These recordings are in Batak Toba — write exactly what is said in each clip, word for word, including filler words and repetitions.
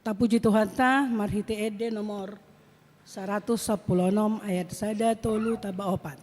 Tapuji Tuhanta marhite ende nomor saratus sampulu onom ayat sada, tolu tamba opat.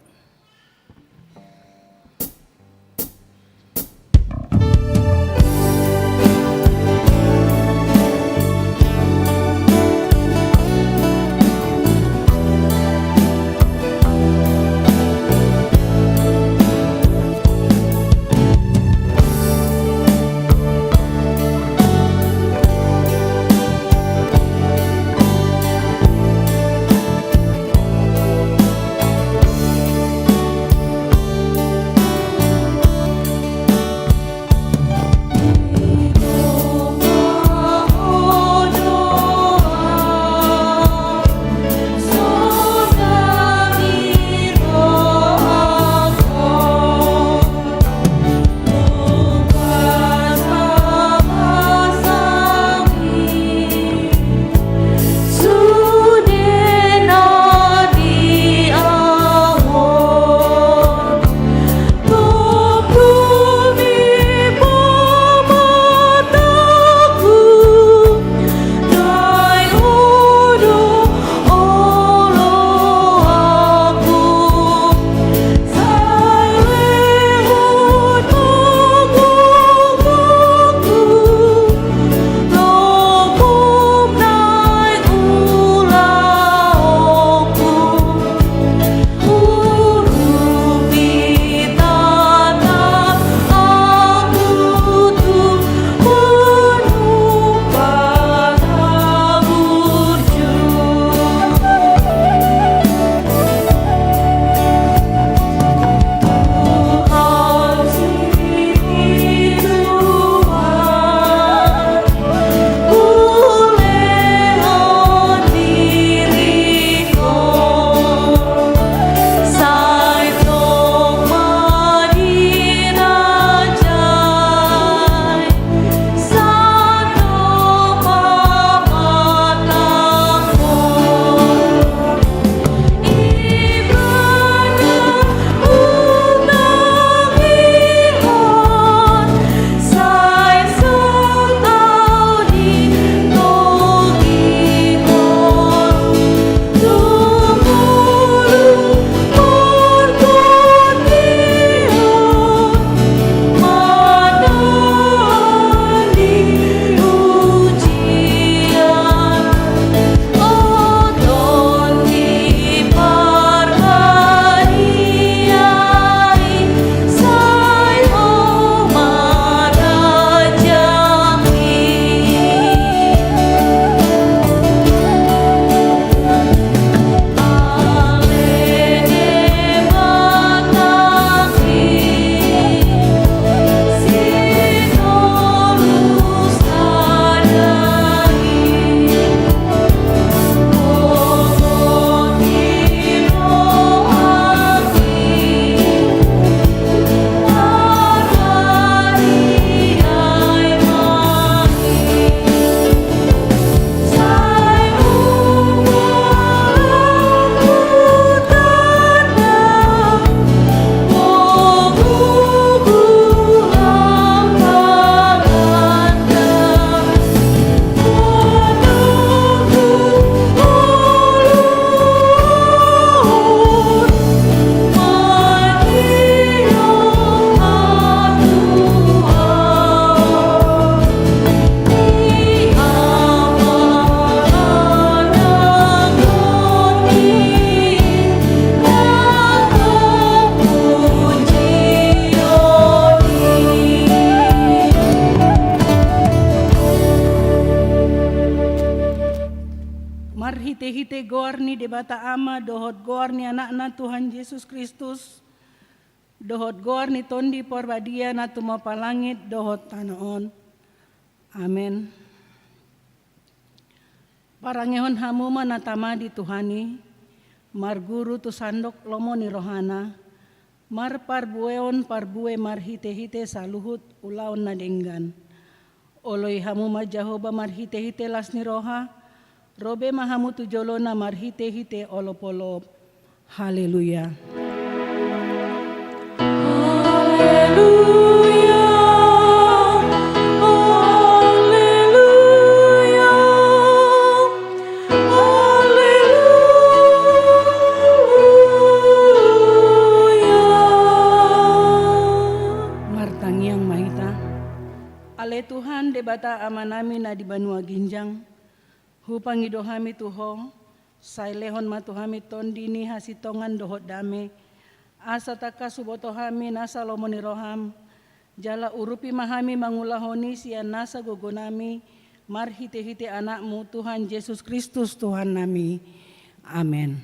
Marhitehite goar ni Debata Ama dohot goar ni Anakna Tuhan Jesus Kristus, dohot goar ni Tondi Parbadia na tumompa langit dohot tano on. Amen. Parangehon hamu ma na tama di Tuhan i, marguru tu sandok lomo ni rohana, marparbueon parbue marhitehite saluhut ulaon na denggan. Oloi hamu ma Jahowa marhitehite las ni roha, ro be ma hamu tu jolona marhitehite olopolop. Haleluya. Haleluya, haleluya, Tuhan Debata Amanami na di banua ginjang, hupangido hami tu Ho, sai lehon ma tu hami Tondi ni hasintongan dohot dame, asa tangkas huboto hami nasa lomo ni roham, jala urupi ma hami mangulahon i sian nasa gogonami, marhitehite Anakmu Tuhan Jesus Kristus Tuhannami. Amen.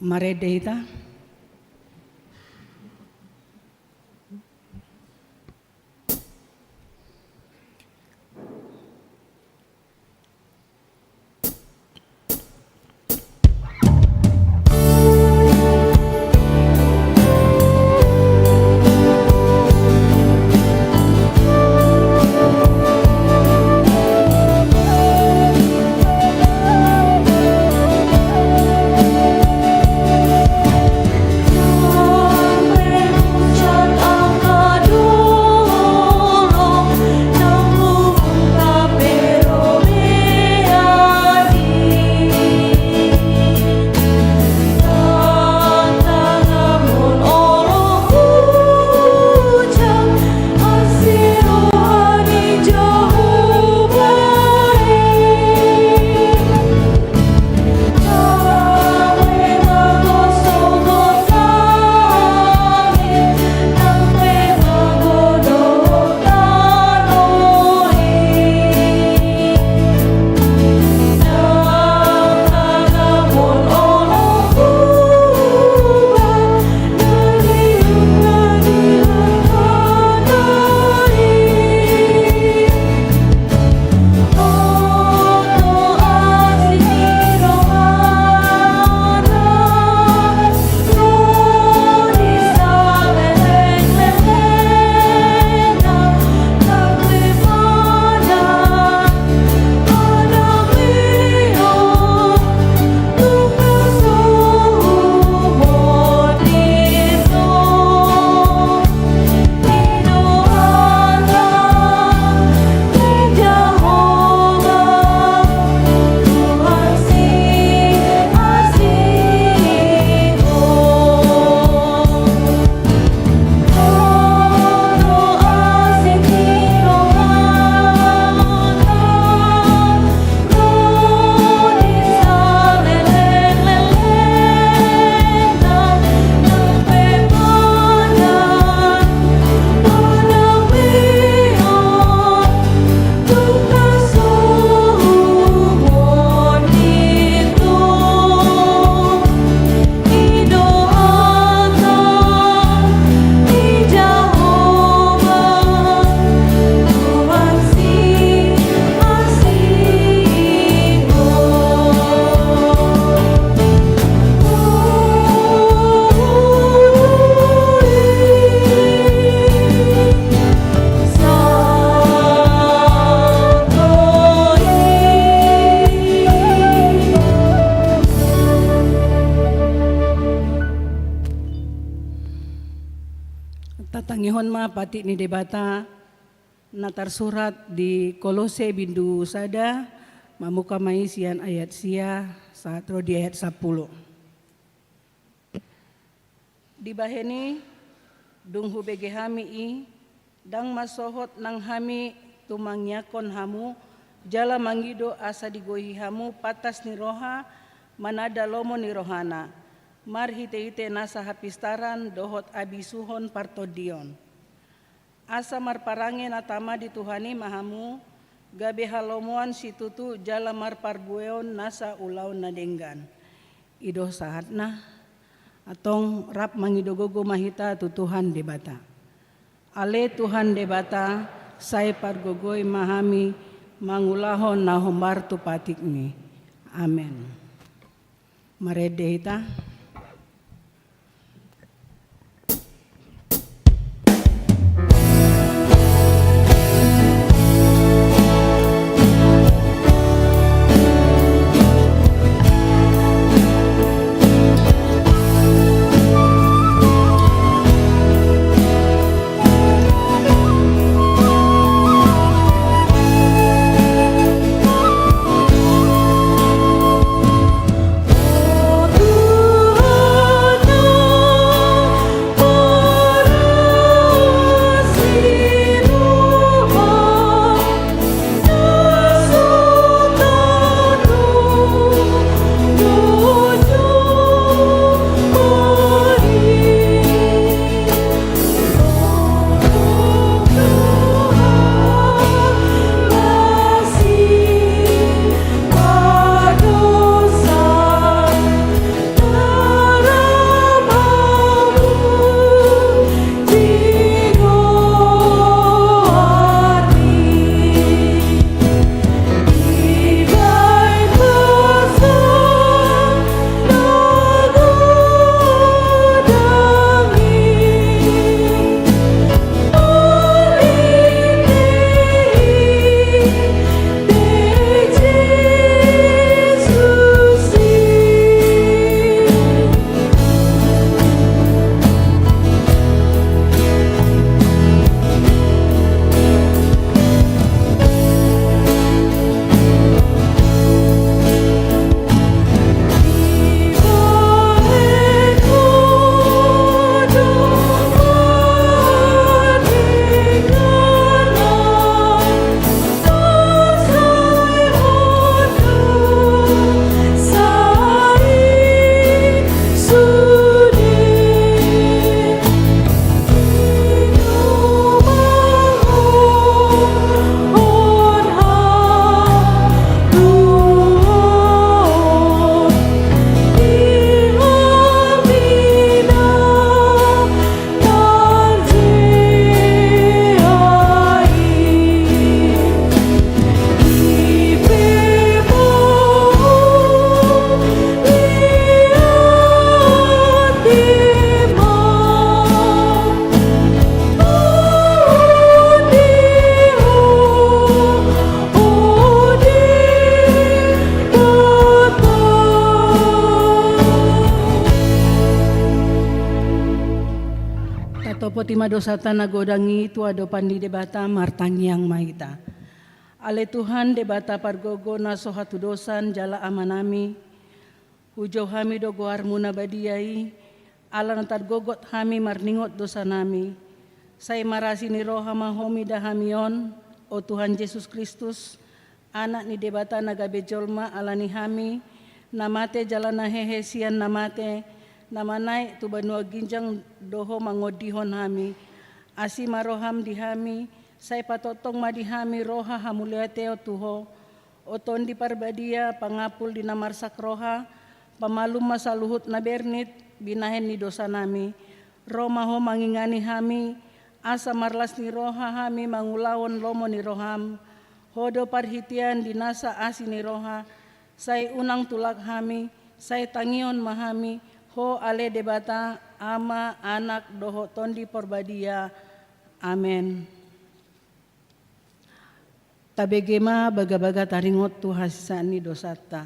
Marende hita. Tatangihon ma patik ni Debata na tarsurat di Kolose bindu sada, mamungka ma i sian ayat sia sahat ro di ayat sampulu. Dibahen i, dung hubege hami i, ndang mansohot nang hami tumangiangkon hamu, jala mangido asa digohi hamu pantas ni roha, mananda lomo ni rohana, marhitehite nasa hapistaran dohot habisuhon partondion. Asa marparange na tama di Tuhan i ma hamu, gabe halomoan situtu jala marparbueon nasa ulaon na denggan. I do sahatna, antong rap mangido gogo ma hita tu Tuhan Debata. Ale Tuhan Debata, sai pargogoi ma hami mangulahon na hombar tu patikmi. Amen. Marende hita. Topoti ma dosanta na godang i tu adopan ni Debata. Martangiang ma hita. Ale Tuhan, Debata pargogo na so hatudosan jala Amanami, hujou hami do goarMu na badia i, ala na targogot hami marningot dosanami. Sai marasi ni roha ma Ho mida hami on, o Tuhan Jesus Kristus, Anak ni Debata na gabe jolma ala ni hami, na mate jala na hehe sian na mate, na manaek tu banua ginjang do Ho mangondihon hami. Asi ma rohaM di hami, sai patongtong ma di hami roha hamuliateon tu Ho. O Tondi Parbadia, pangampul di na marsak roha, pamalum ma saluhut na bernit, binahen ni dosanami. Ro ma Ho mangingani hami, asa marlas ni roha hami mangulahon lomo ni rohaM. Ho do parhitean di nasa asi ni roha, sai unang tulak hami, sai tangihon ma hami, Ho ale Debata, Ama, Anak, dohot Tondi Parbadia. Amen. Tabege ma bagabaga taringot tu hasesaan ni dosanta.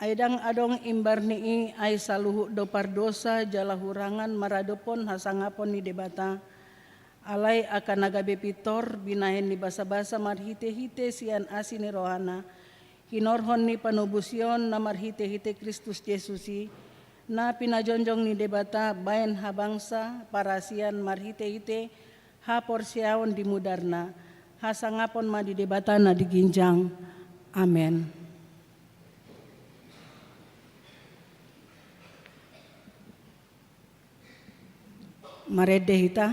Ai ndang adong imbar ni i, ai saluhut do pardosa jala hurangan maradophon hasangapon ni Debata. Alai angka na gabe pintor, binahen ni basabasa marhitehite sian asi ni rohana, hinorhon ni panobusion na marhitehite Kristus Jesus i, na pinajongjong ni Debata baen habangsa parasian marhitehite haporseaon di mudarna. Hasangapon ma di Debata na di ginjang. Amen. Marende hita.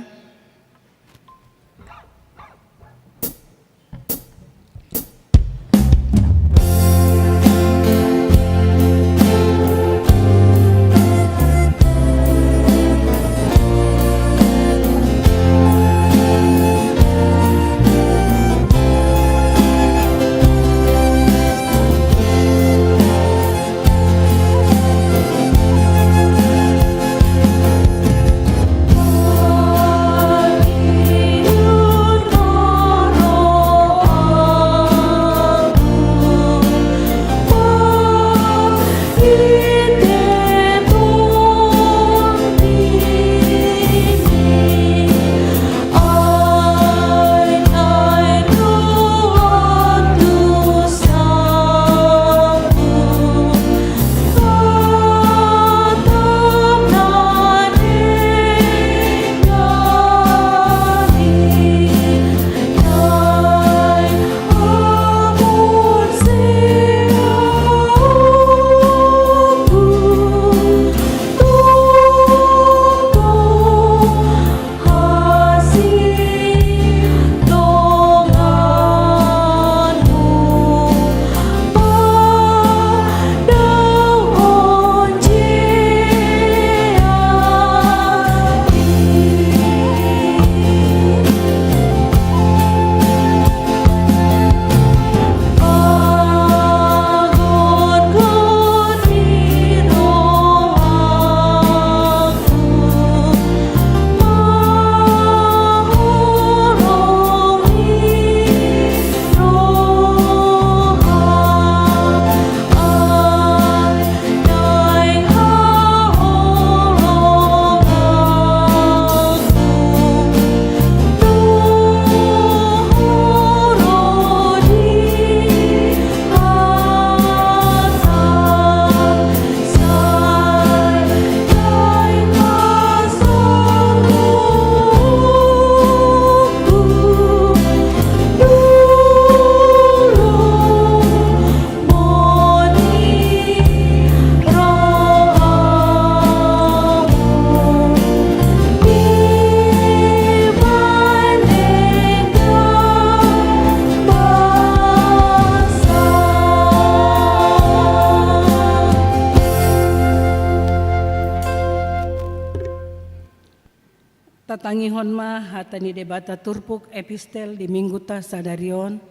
Tatangihon ma hata ni Debata turpuk epistel di mingguta sadari on,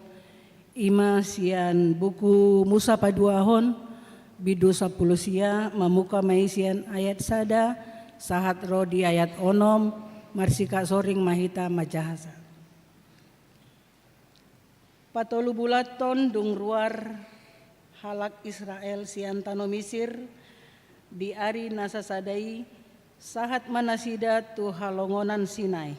i ma sian buku Musa Paduahon, bindu sampulu sia, mamungka ma i sian ayat sada sahat ro di ayat onom. Marsikak soring ma hita manjahasa. Patolu bulan ton dung ruar halak Israel sian tano Misir, di ari na sasada i Sahat ma nasida tu halongonan Sinai.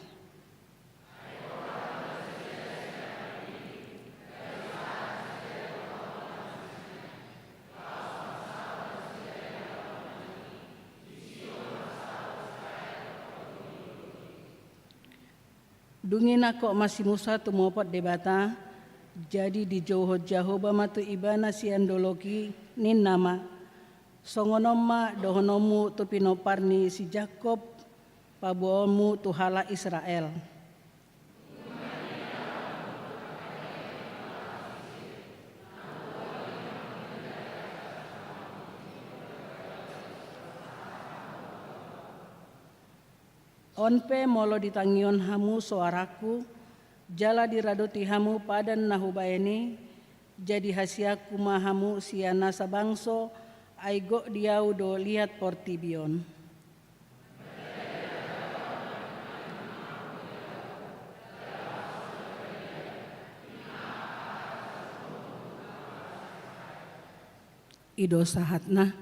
Dung i nangkok ma si Musa tumopot Debata, jadi dijouhon Jahowa ma tu ibana sian dolok i, ninna ma: Songon on ma dohononmu tu pinompar ni si Jakkob, paboaonmu tu halak Israel. On pe molo ditangihon hamu soarangku, jala diradoti hamu padan na hubahen i, jadi hasianku ma hamu sian nasa bangso, ai gok di ahu do liat portibi on. I do sahatna.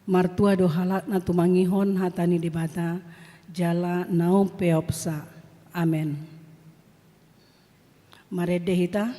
Martua do halak na tumangihon hata ni Debata, jala na umpeopsa. Amen. Marende hita.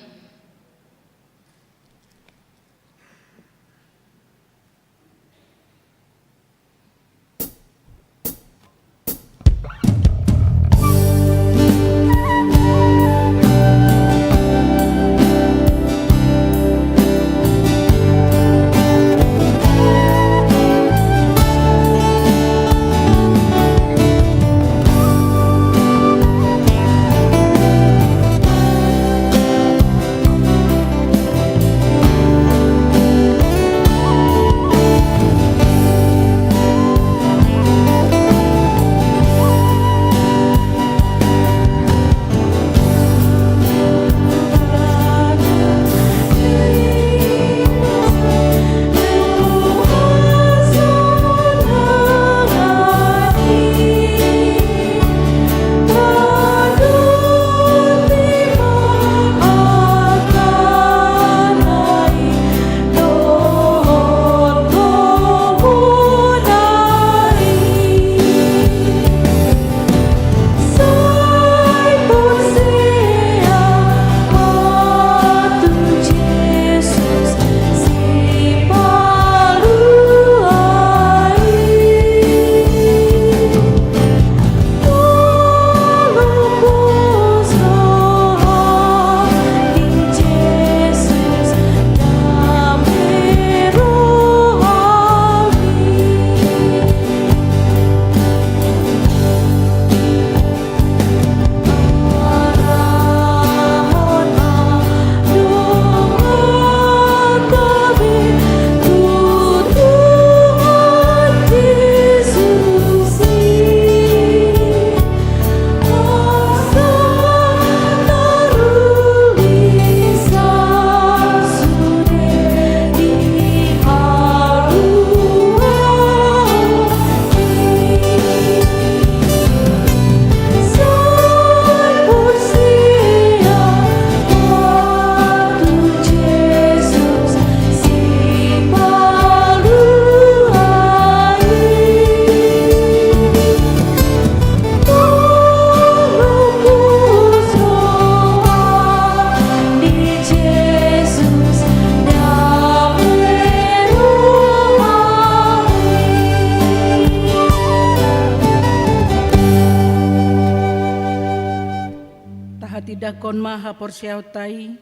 Tahatindangkon ma haporseaonta i,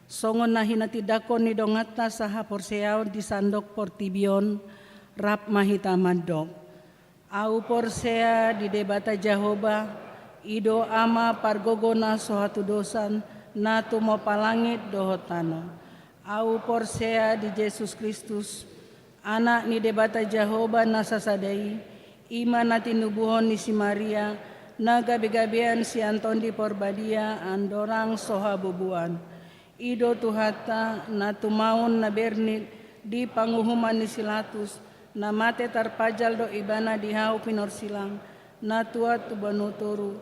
songon na hinatindangkon ni donganta sahaporseaon di sandok portibi on, rap ma hita mandok. Ahu porsea di Debata Jahowa, i do Ama pargogo na so hatudosan, na tumompa langit dohot tano. Ahu porsea di Jesus Kristus, Anak ni Debata Jahowa na sasada i, i ma na tinubuhon ni si Maria, na gabegabean sian Tondi Porbadia andorang so habubuan. I do Tuhanta, na tumaon na bernit di panguhuman ni si Latus, na mate tarpajal do Ibana di hau pinorsilang, na tuat tu banua toru,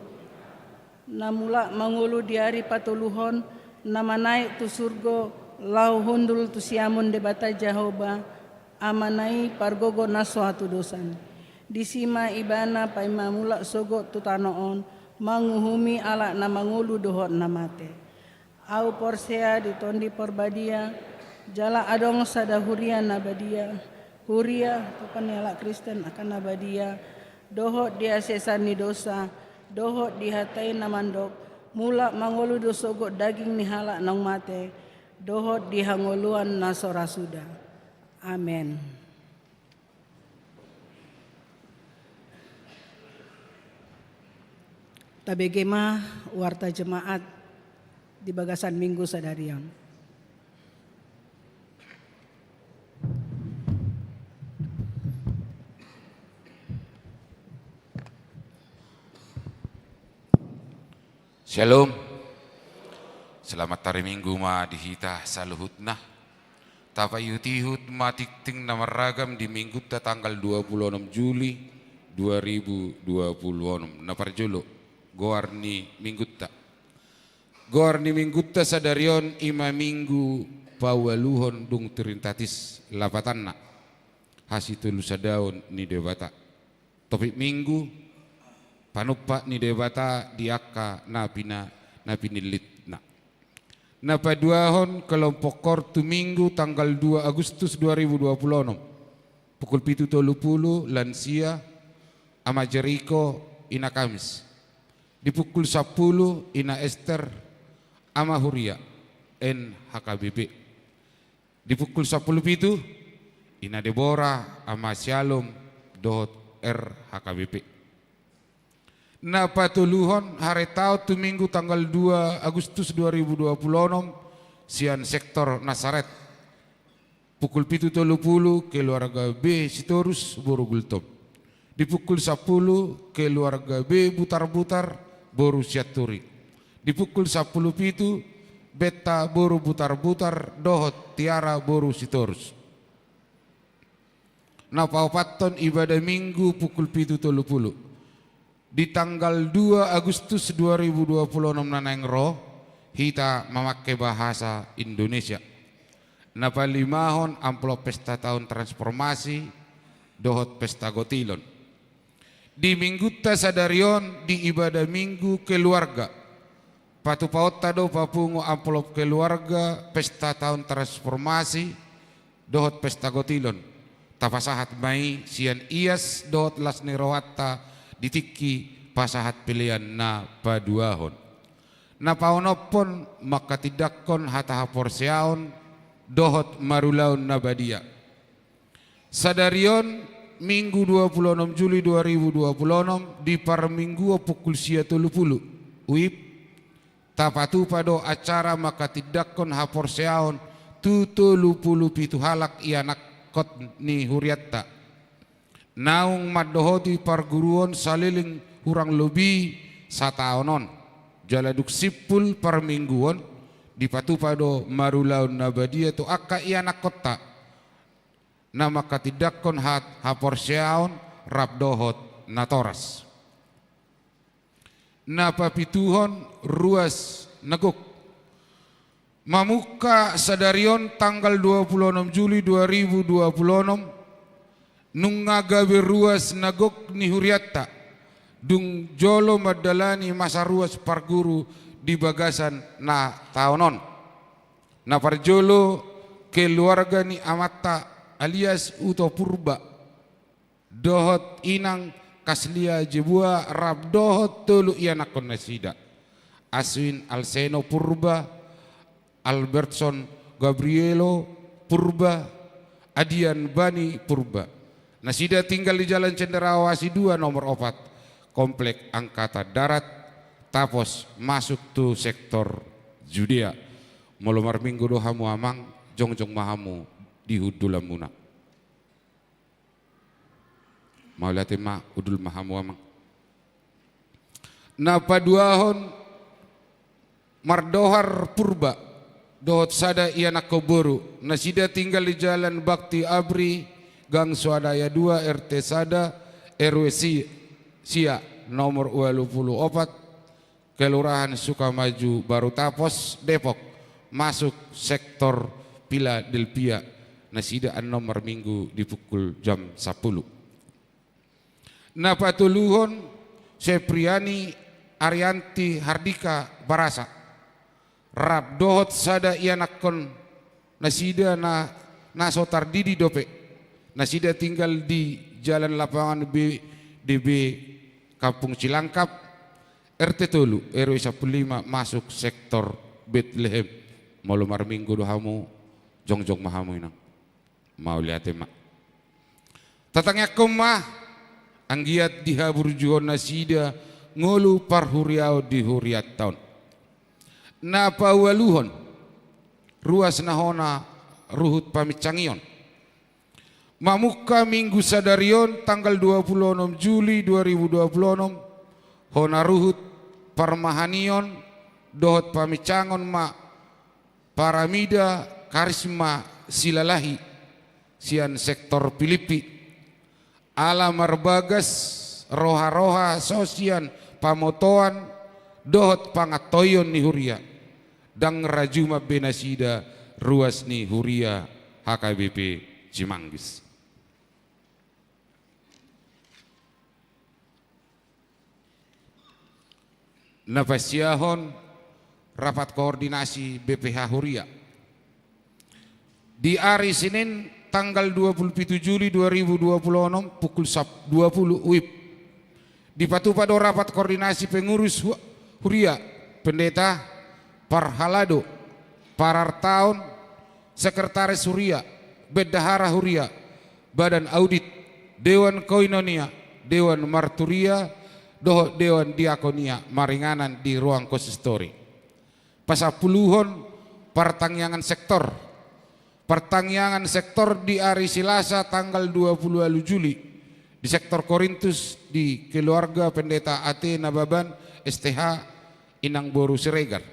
na mulak mangolu di ari patoluhon, na manaek tu surgo, laho hundul tu siamun Debata Jahowa, Amana i pargogo na so hatudosan. Disi ma Ibana paima mulak sogot tu tano on, manguhumi halak na mangolu dohot na mate. Ahu porsea di Tondi Porbadia, jala adong sada huria na badia, huria, tongtong ni halak Kristen angka na badia, dohot di haseasan ni dosa, dohot di hata i na mandok, mulak mangolu do sogot daging ni halak naung mate, dohot di hangoluan na so ra suda. Amen. Tabege ma warta jemaat di bagasan Minggu sadari on. Shalom. Selamat hari Minggu ma di hita saluhutna. Tapaihut-ihut ma tingting na marragam di Minggunta tanggal dua puluh enam Juli dua ribu dua puluh enam. Na parjolo, goar ni Minggunta. Goar ni Minggunta sadari on i ma Minggu paualuhon dung Trinitatis lapatanna, hasitolusadaon ni Debata. Topik Minggu, panumpak ni Debata di angka na pina-, na pinillitna. Na paduahon, kelompok kor tu Minggu tanggal dua Agustus dua ribu dua puluh enam. Pukul pitu tolu pulu, lansia, Ama Jeriko, Ina Kamis. Di pukul sampulu, Ina Ester, Ama Huria, N H K B P. Di pukul sampulu pitu, Ina Debora, Ama Syalom, dohot R H K B P. Na patoluhon, haretaon tu Minggu tanggal dua Agustus dua ribu dua puluh enam, sian sektor Nasaret. Pukul pitu tolu pulu, keluarga B Sitorus, boru Gultom. Di pukul sampulu, keluarga B Butarbutar, boru Sianturi. Di pukul sampulu pitu, Betta boru Butarbutar, dohot Tiara boru Sitorus. Na paopathon, ibadah Minggu pukul pitu tolu pulu. Di tanggal dua Agustus dua ribu dua puluh enam na naeng ro, hita mamangke bahasa Indonesia. Na palimahon, amplop pesta taon transformasi dohot pesta gotilon. Di Minggunta sadari on, di ibadah Minggu keluarga, patupaonta do papungu amplop keluarga pesta taon transformasi dohot pesta gotilon. Tapasahat ma i sian ias dohot las ni rohanta di tingki pasahat pelean na paduahon. Na paonomhon, mangkatindangkon hata haporseaon dohot marulaon na badia. Sadari on, Minggu dua puluh enam Juli dua ribu dua puluh enam, di parmingguon pukul sia tolu pulu, uip, tapatupa do acara mangkatindangkon haporseaon tu tolu pulu pitu halak ianakhon ni hurianta, naung mandohoti parguruon saleleng hurang lobi sataon on. Jala dung simpul parmingguon, dipatupa do marulaon na badia tu angka ianakhonta na mangkatindangkon hat-, haporseaon rap dohot natoras. Na papituhon, ruas na gok. Mamungka sadari on tanggal dua puluh enam Juli dua ribu dua puluh enam, nunga gabe ruas na gok ni hurianta, dung jolo mandalani masa ruas parguru di bagasan na taon on. Na parjolo, keluarga ni amanta alias Uto Purba dohot inang Kaslia Jebua rap dohot tolu ianakhon nasida, Aswin Alseno Purba, Albertson Gabrielo Purba, Adian Bani Purba. Nasida tinggal di Jalan Cendrawasih dua nomor opat, Komplek Angkatan Darat, Tapos, masuk tu sektor Judea. Molo marminggu do hamu amang, jongjong ma hamu di hundulanmuna. Mauliate ma, hundul ma hamu amang. Na paduahon, mardohar Purba dohot sada ianakhon boru, nasida tinggal di Jalan Bakti Abri, Gang Swadaya dua, R T sada, R W si-, sia, nomor ualu pulu opat, Kelurahan Sukamaju Baru Tapos, Depok, masuk sektor Philadelphia, nasida annon marminggu di pukul jam sampulu. Na patoluhon, Sepriani Arianti Hardika Barasa, rap dohot sada ianakhon nasida na, na so tardidi dope. Nasida tinggal di Jalan Lapangan B D B, Kampung Cilangkap, R T tolu, R W sampulu lima, masuk sektor Betlehem. Molo marminggu do hamu, jongjong ma hamu, inang. Mauliate ma. Tatangiangkon ma anggiat dihaburjuhon nasida ngolu parhuriaon di hurianta on. Na paualuhon, ruas na hona ruhut paminsangion. Mamungka minggu sadari on, tanggal dua pulu onom Juli dua ribu dua pulu onom, hona ruhut parmahanion dohot paminsangon ma Paramida Karisma Silalahi sian sektor Pilippi, ala marbagas roha-roha so sian pamotoan dohot pangantoion ni huria, ndang rajuma be nasida ruas ni huria H K B P Cimanggis. Na pasiahon rapat koordinasi B P H Huria. Di ari Senin tanggal dua pulu pitu Juli dua ribu dua pulu onom pukul sap-, dua pulu W I B, dipatupa do rapat koordinasi pengurus hu-, huria, pendeta, parhalado, parartaon, sekretaris huria, bendahara huria, badan audit, dewan koinonia, dewan marturia, dohot dewan diakonia maringanan di ruang konsistori. Pasampuluhon, partangiangan sektor. Partangiangan sektor di ari Selasa tanggal dua pulu ualu Juli di sektor Korintus di keluarga Pendeta Ate Nababan, S T H, Inang boru Siregar.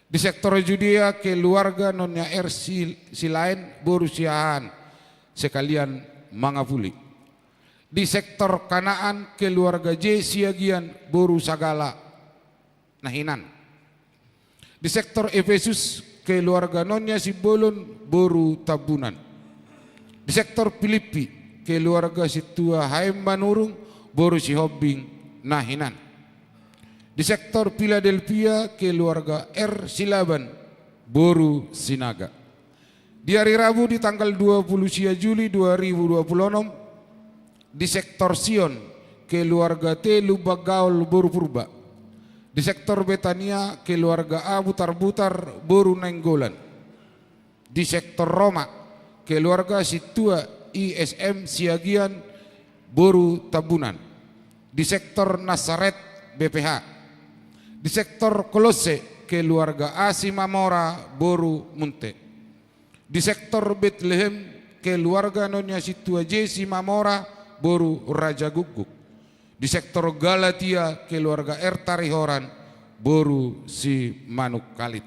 Di sektor Judea, keluarga Nonia R. Sil-, Silaen, boru Siahaan, sekalian mangapuli. Di sektor Kanaan, keluarga J. Siagian, boru Sagala, na hinan. Di sektor Efesus, keluarga Nonia Simbolon, boru Tambunan. Di sektor Pilippi, keluarga Sintua H M Manurung, boru Sihombing, na hinan. Di sektor Piladelpia, keluarga R. Silaban, boru Sinaga. Di ari Rabu di tanggal dua pulu sia Juli dua ribu dua pulu onom, di sektor Sion, keluarga T. Lumban Gaol, boru Purba. Di sektor Betania, keluarga A. Butarbutar, boru Nainggolan. Di sektor Roma, keluarga Sintua I S M Siagian, boru Tambunan. Di sektor Nasaret, B P H. Di sektor Kolosse, keluarga A. Simamora, boru Munte. Di sektor Betlehem, keluarga Nonia Sintua J. Simamora, boru Raja Guguk. Di sektor Galatia, keluarga R. Tarihoran, boru Simanungkalit.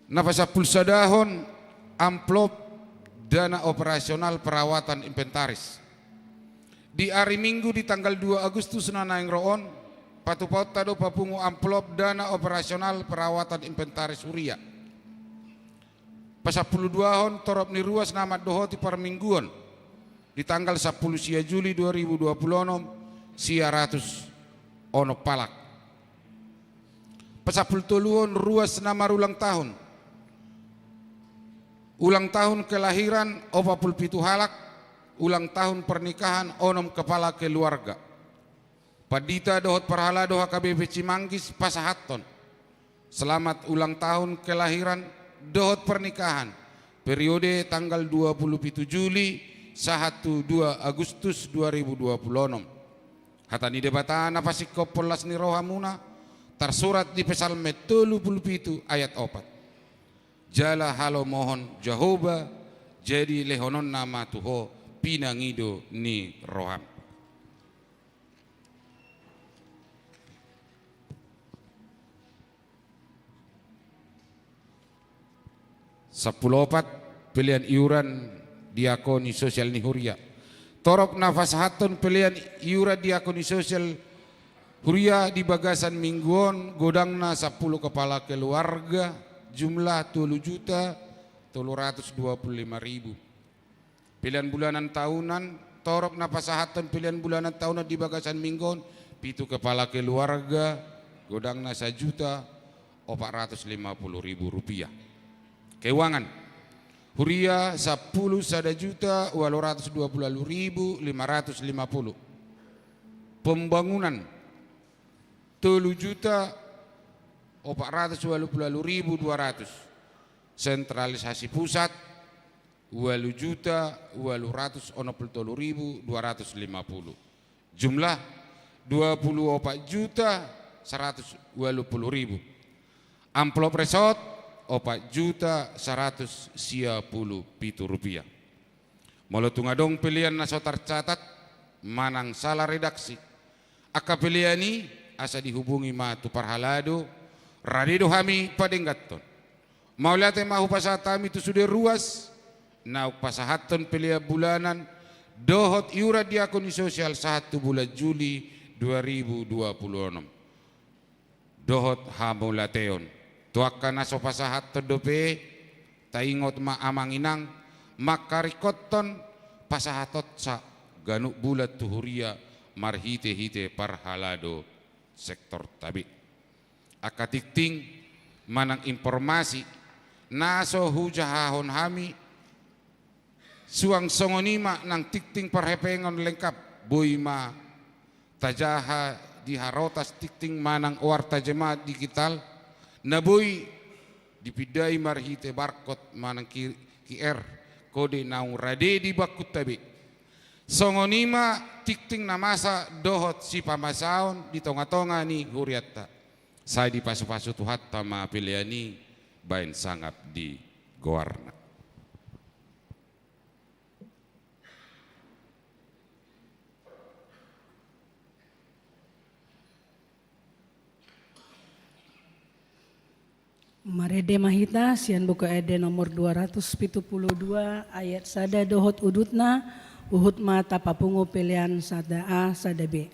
Na pasampulu sadahon, amplop dana operasional perawatan inventaris. Di ari Minggu di tanggal dua Agustus na naeng ro on, patupaonta do papungu amplop dana operasional perawatan inventaris huria. Pasampulu duahon, torop ni ruas na mandohoti parmingguon di tanggal sampulu sia Juli dua ribu dua pulu onom, sia ratus onom halak. Pasampulu toluhon, ruas na marulang tahun. Ulang tahun kelahiran opat pulu pitu halak, ulang tahun pernikahan onom kepala keluarga. Pandita dohot parhalado H K B P Cimanggis pasahathon selamat ulang tahun kelahiran dohot pernikahan periode tanggal dua pulu pitu Juli sahat tu dua Agustus dua ribu dua pulu onom. Hata ni Debata na pasingkophon las ni rohamuna tarsurat di Psalmen tolu pulu pitu ayat opat. Jala halomohon Jahowa, jadi lehononna ma tu ho pinangido ni roham. Sampulu opat, pelean iuran diakoni sosial ni huria. Torop na pasahathon pelean iuran diakoni sosial huria di bagasan minggu on godangna sampulu kepala keluarga, jumlah tolu juta tolu ratus dua pulu lima ribu. Pelean bulanan tahunan Torop na pasahathon pelean bulanan tahunan di bagasan minggu on, pitu kepala keluarga, godangna sajuta opat ratus lima puluh ribu rupiah. Keuangan, huria sampulu sada juta ualu ratus dua puluh ualu ribu lima ratus lima puluh. Pembangunan, tolu juta opat ratus ualu puluh ualu ribu dua ratus. Sentralisasi pusat, ualu juta ualu ratus onom puluh tolu ribu dua ratus lima puluh. Jumlah, dua puluh opat juta saratus ualu puluh ribu. Amplop resort, opat juta saratus sia puluh pitu rupiah. Molo tung adong pelean na so tarcatat manang sala redaksi angka pelean i, asa dihubungi ma tu parhalado, rade do hami padengganhon. Mauliate ma hupasahat hami tu sude ruas naung pasahathon pelean bulanan dohot iuran di akun ni sosial sahat tu bulan Juli dua ribu dua puluh onom. Dohot hamauliateon tu angka na so pasahathon dope. Taingot ma amang inang, mangkaringkothon pasahatonsa ganup bulan tu huria marhitehite parhalado sektorta be. Angka tingting manang informasi na so hujahahon hami, suang songon i ma nang tingting parhepengon lengkap, boi ma tajaha di harotas tingting manang warta jema digital, na boi dipindai marhite barcode manang Q-, QR, kode naung rade di bangkunta be. Songon i ma tingting na masa dohot sipamasaon di tongatonga ni hurianta. Sai dipasupasu Tuhanta ma pelean i baen sangap di goarna. Marende ma hita sian Buku Ende nomor dua ratus pitu puluh dua ayat sada dohot udutna, huhut ma tapapungu pelean sada A sada B.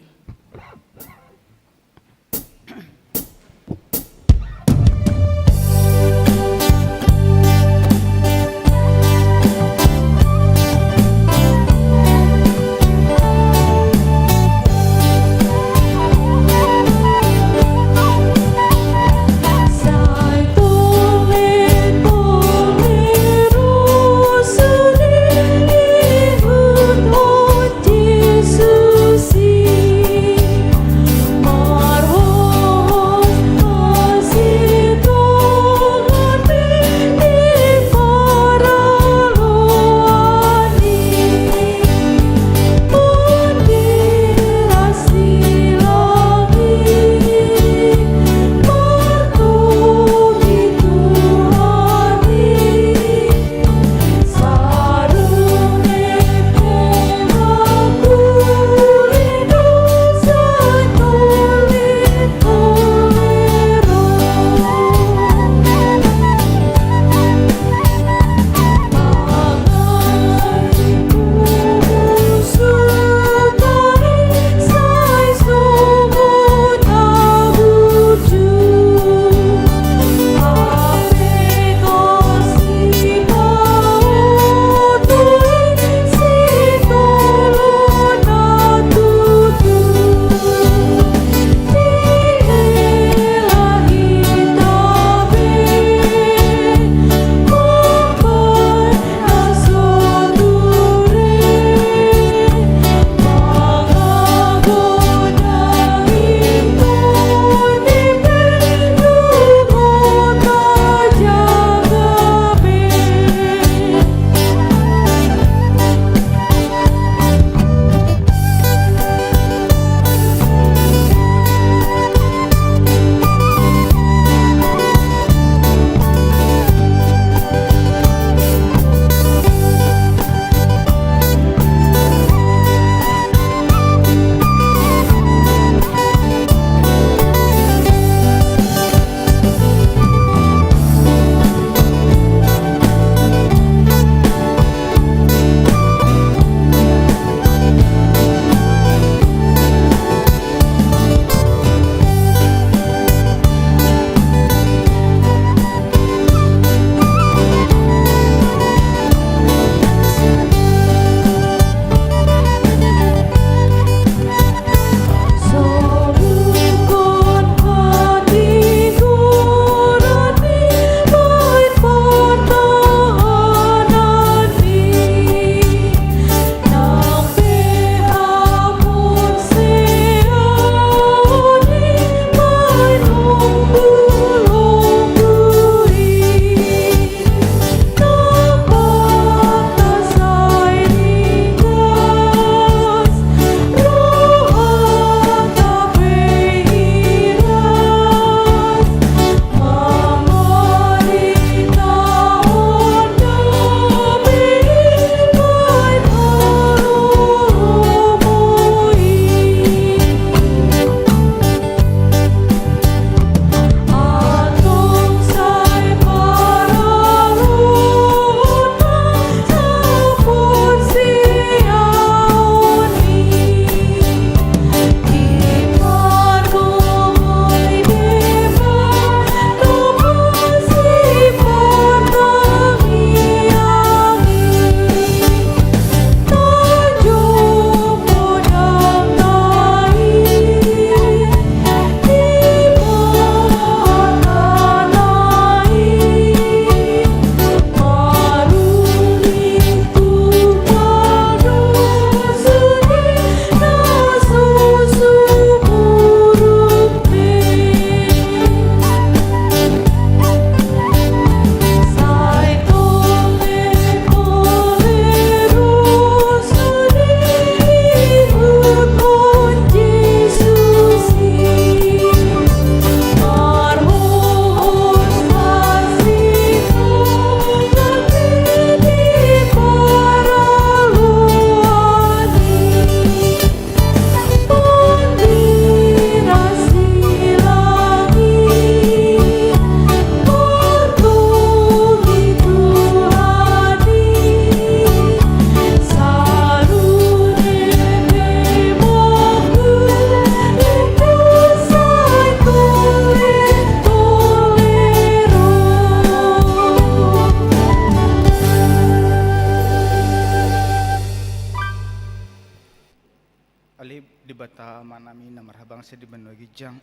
Ale Debata Amanami na marhabangsa di banua ginjang,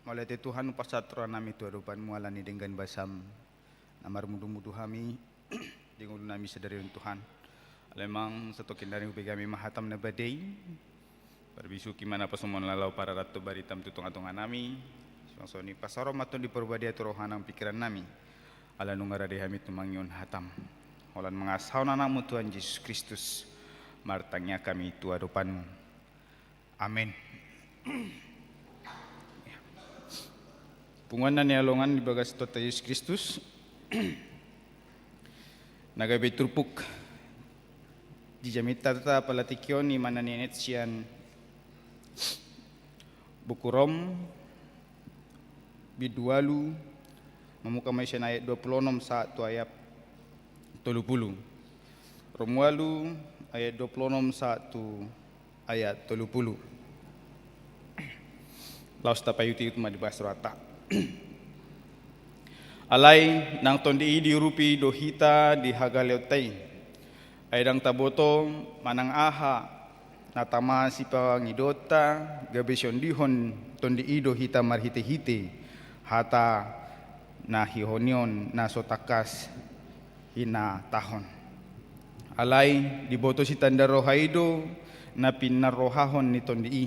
mauliate Tuhan, hupasahat rohanami tu adopanmu ala ni denggan basam na marmudu-mudu hami di ngolunami sadari on, Tuhan. Alai amang, satongkin nari hubege hami ma hatam na badei, parbisuhi ma na pasomon laho pararat tu baritam tu tonga-tonganami. Songon i pasaor ma Tondi Parbadia tu roha nang pingkirannami, ala nunga rade hami tumangihon hatam. Holan mangasahon Anakmu Tuhan Jesus Kristus, martangiang hami tu adopanmu. Amen. Punguan na nialongan di bagas Tuhanta Jesus Kristus, na gabe turpuk di jamita ta apala tingki on, i ma na nianet sian Buku Rom, bindu ualu, mamungka ma i sian ayat dua pulu onom sahat tu ayat tolu pulu. Rom ualu, ayat dua pulu onom sahat tu ayat tolu pulu. Laos tapaihut-ihut ma di bagas rohanta. Alai nang tondi i diurupi do hita di hagaleonta i. Ai ndang taboto manang aha na tama sipangidoonta, gabe siondihon tondi i do hita marhite-hite hata na hihonion na so tangkas hinatahon. Alai diboto sitanda roha i do na pinarrohahon ni tondi i.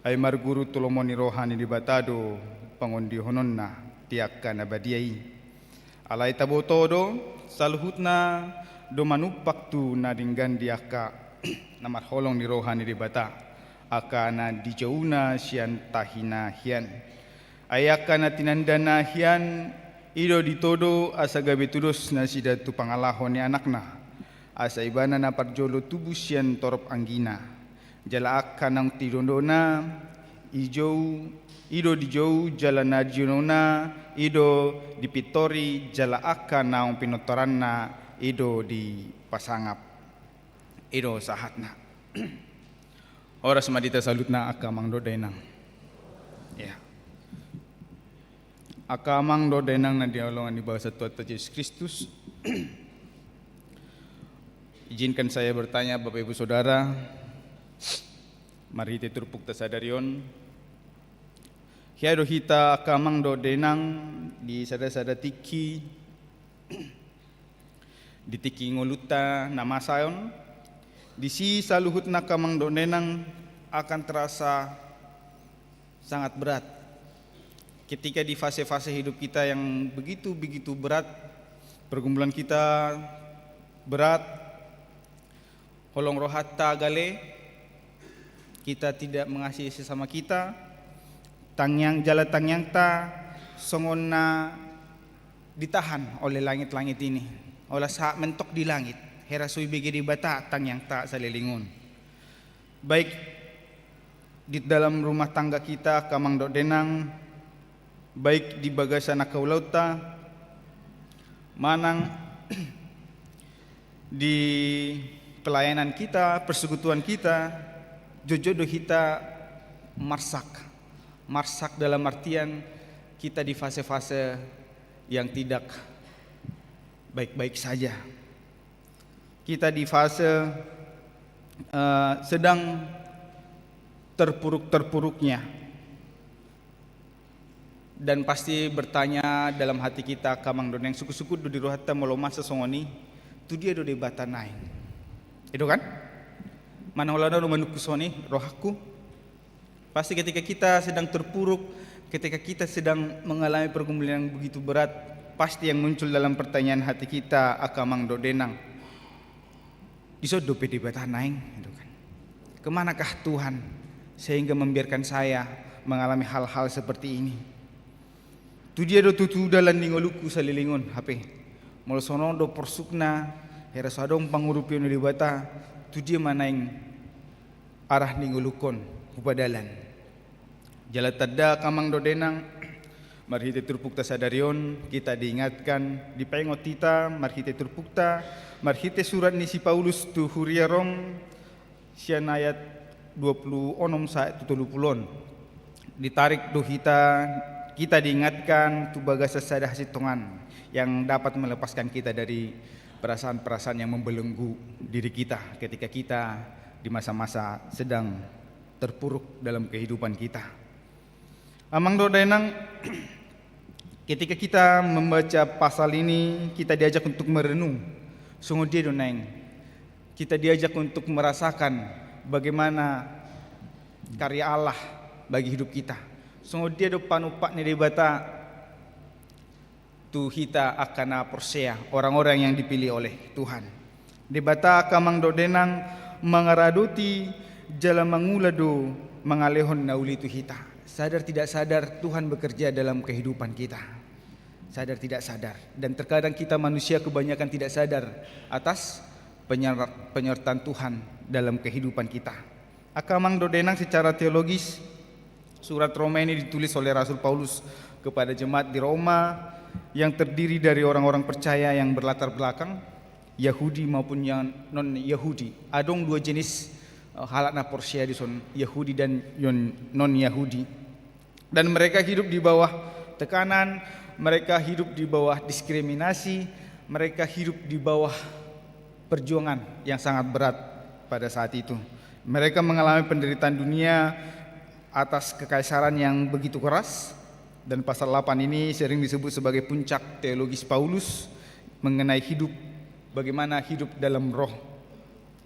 Ai marguru tu lomo ni roha ni Debata do pangondihononna di angka na badia i. Alai taboto do, saluhutna do manumpak tu na denggan di angka na marholong ni roha ni Debata, angka na dijouna sian tahi na hian. Ai angka na tinandana hian i do ditodo asa gabe tudos nasida tu pangalaho ni Anakna, asa Ibana na parjolo tubu sian torop anggina. Jala angka naung tinadona i jou, i do dijou, jala na dijouona i do dipintori, jala angka naung pinortoranna i do dipasangap. I do sahatna. Horas ma di hita saluhutna angka amang dohot dainang. Ya. Angka amang dohot dainang na nialongan di bagasan Tuhanta Jesus Kristus. Izinkan saya bertanya, Bapak Ibu Saudara, marhite turpukta sadari on, hea do hita angka amang dohot dainang di sada-sada tingki, di tingki ngolunta na masa on, disi saluhutna angka amang dohot dainang akan terasa sangat berat. Ketika di fase-fase hidup kita yang begitu-begitu berat, pergumulan kita berat, holong rohanta gale, kita tidak mengasihi sesama kita, tangiang, jala tangiangta songon na ditahan oleh langit-langit ini. Olat sahat mentok di langit, hea ra so dibege Debata tangiangta saleleng on. Baik di dalam rumah tangga kita, angka amang dohot dainang, baik di bagasan angka ulaonta, manang di pelayanan kita, persekutuan kita, jotjot do hita marsak. Marsak dalam artian kita di fase-fase yang tidak baik-baik saja. Kita di fase, eh, sedang terpuruk-terpuruknya. Dan pasti bertanya dalam hati kita, angka amang dohot dainang, sungkun-sungkun do di rohanta molo masa songon i, tu dia do Debata naeng? I do kan? Manang holan do manungkun songon i rohangku? Pasti ketika kita sedang terpuruk, ketika kita sedang mengalami pergumulan yang begitu berat, pasti yang muncul dalam pertanyaan hati kita, angka amang dohot dainang, dison dope Debata naeng, gitu kan. Kemanakah Tuhan sehingga membiarkan saya mengalami hal-hal seperti ini? Tu dia do tutu dalan ni ngolungku saleleng on hape? Molo songon on do porsukna, hea ra so adong pangurupion ni Debata, tu dia ma naeng arah ni ngolungkon hupadalan? Jala tanda, angka amang dohot dainang, marhite turpukta sadari on, kita diingatkan, dipaingot hita marhite turpukta, marhite surat ni si Paulus tu huria Rom, sian ayat dua pulu onom sahat tu tolu pulu on. Ditarik do hita, kita diingatkan tu bagasan sada hasintongan yang dapat melepaskan kita dari perasaan-perasaan yang membelenggu diri kita ketika kita di masa-masa sedang terpuruk dalam kehidupan kita. Amang dohot dainang, ketika kita membaca pasal ini, kita diajak untuk merenung. Songon dia do naeng. Kita diajak untuk merasakan bagaimana karya Allah bagi hidup kita. Songon dia do panumpak ni Debata tu hita angka na porsea, orang-orang yang dipilih oleh Tuhan. Debata angka amang dohot dainang mangaradoti jala mangula do mangalehon na uli tu hita. Sadar tidak sadar Tuhan bekerja dalam kehidupan kita. Sadar tidak sadar. Dan terkadang kita manusia kebanyakan tidak sadar atas penyer-, penyertaan Tuhan dalam kehidupan kita. Angka amang dohot dainang, secara teologis, surat Roma ini ditulis oleh Rasul Paulus kepada jemaat di Roma yang terdiri dari orang-orang percaya yang berlatar belakang Yahudi maupun yang non-Yahudi. Adong dua jenis, eh, halak na porsea dison, Yahudi dan yon-, non-Yahudi. Dan mereka hidup di bawah tekanan, mereka hidup di bawah diskriminasi, mereka hidup di bawah perjuangan yang sangat berat pada saat itu. Mereka mengalami penderitaan dunia atas kekaisaran yang begitu keras, dan pasal delapan ini sering disebut sebagai puncak teologis Paulus mengenai hidup, bagaimana hidup dalam roh.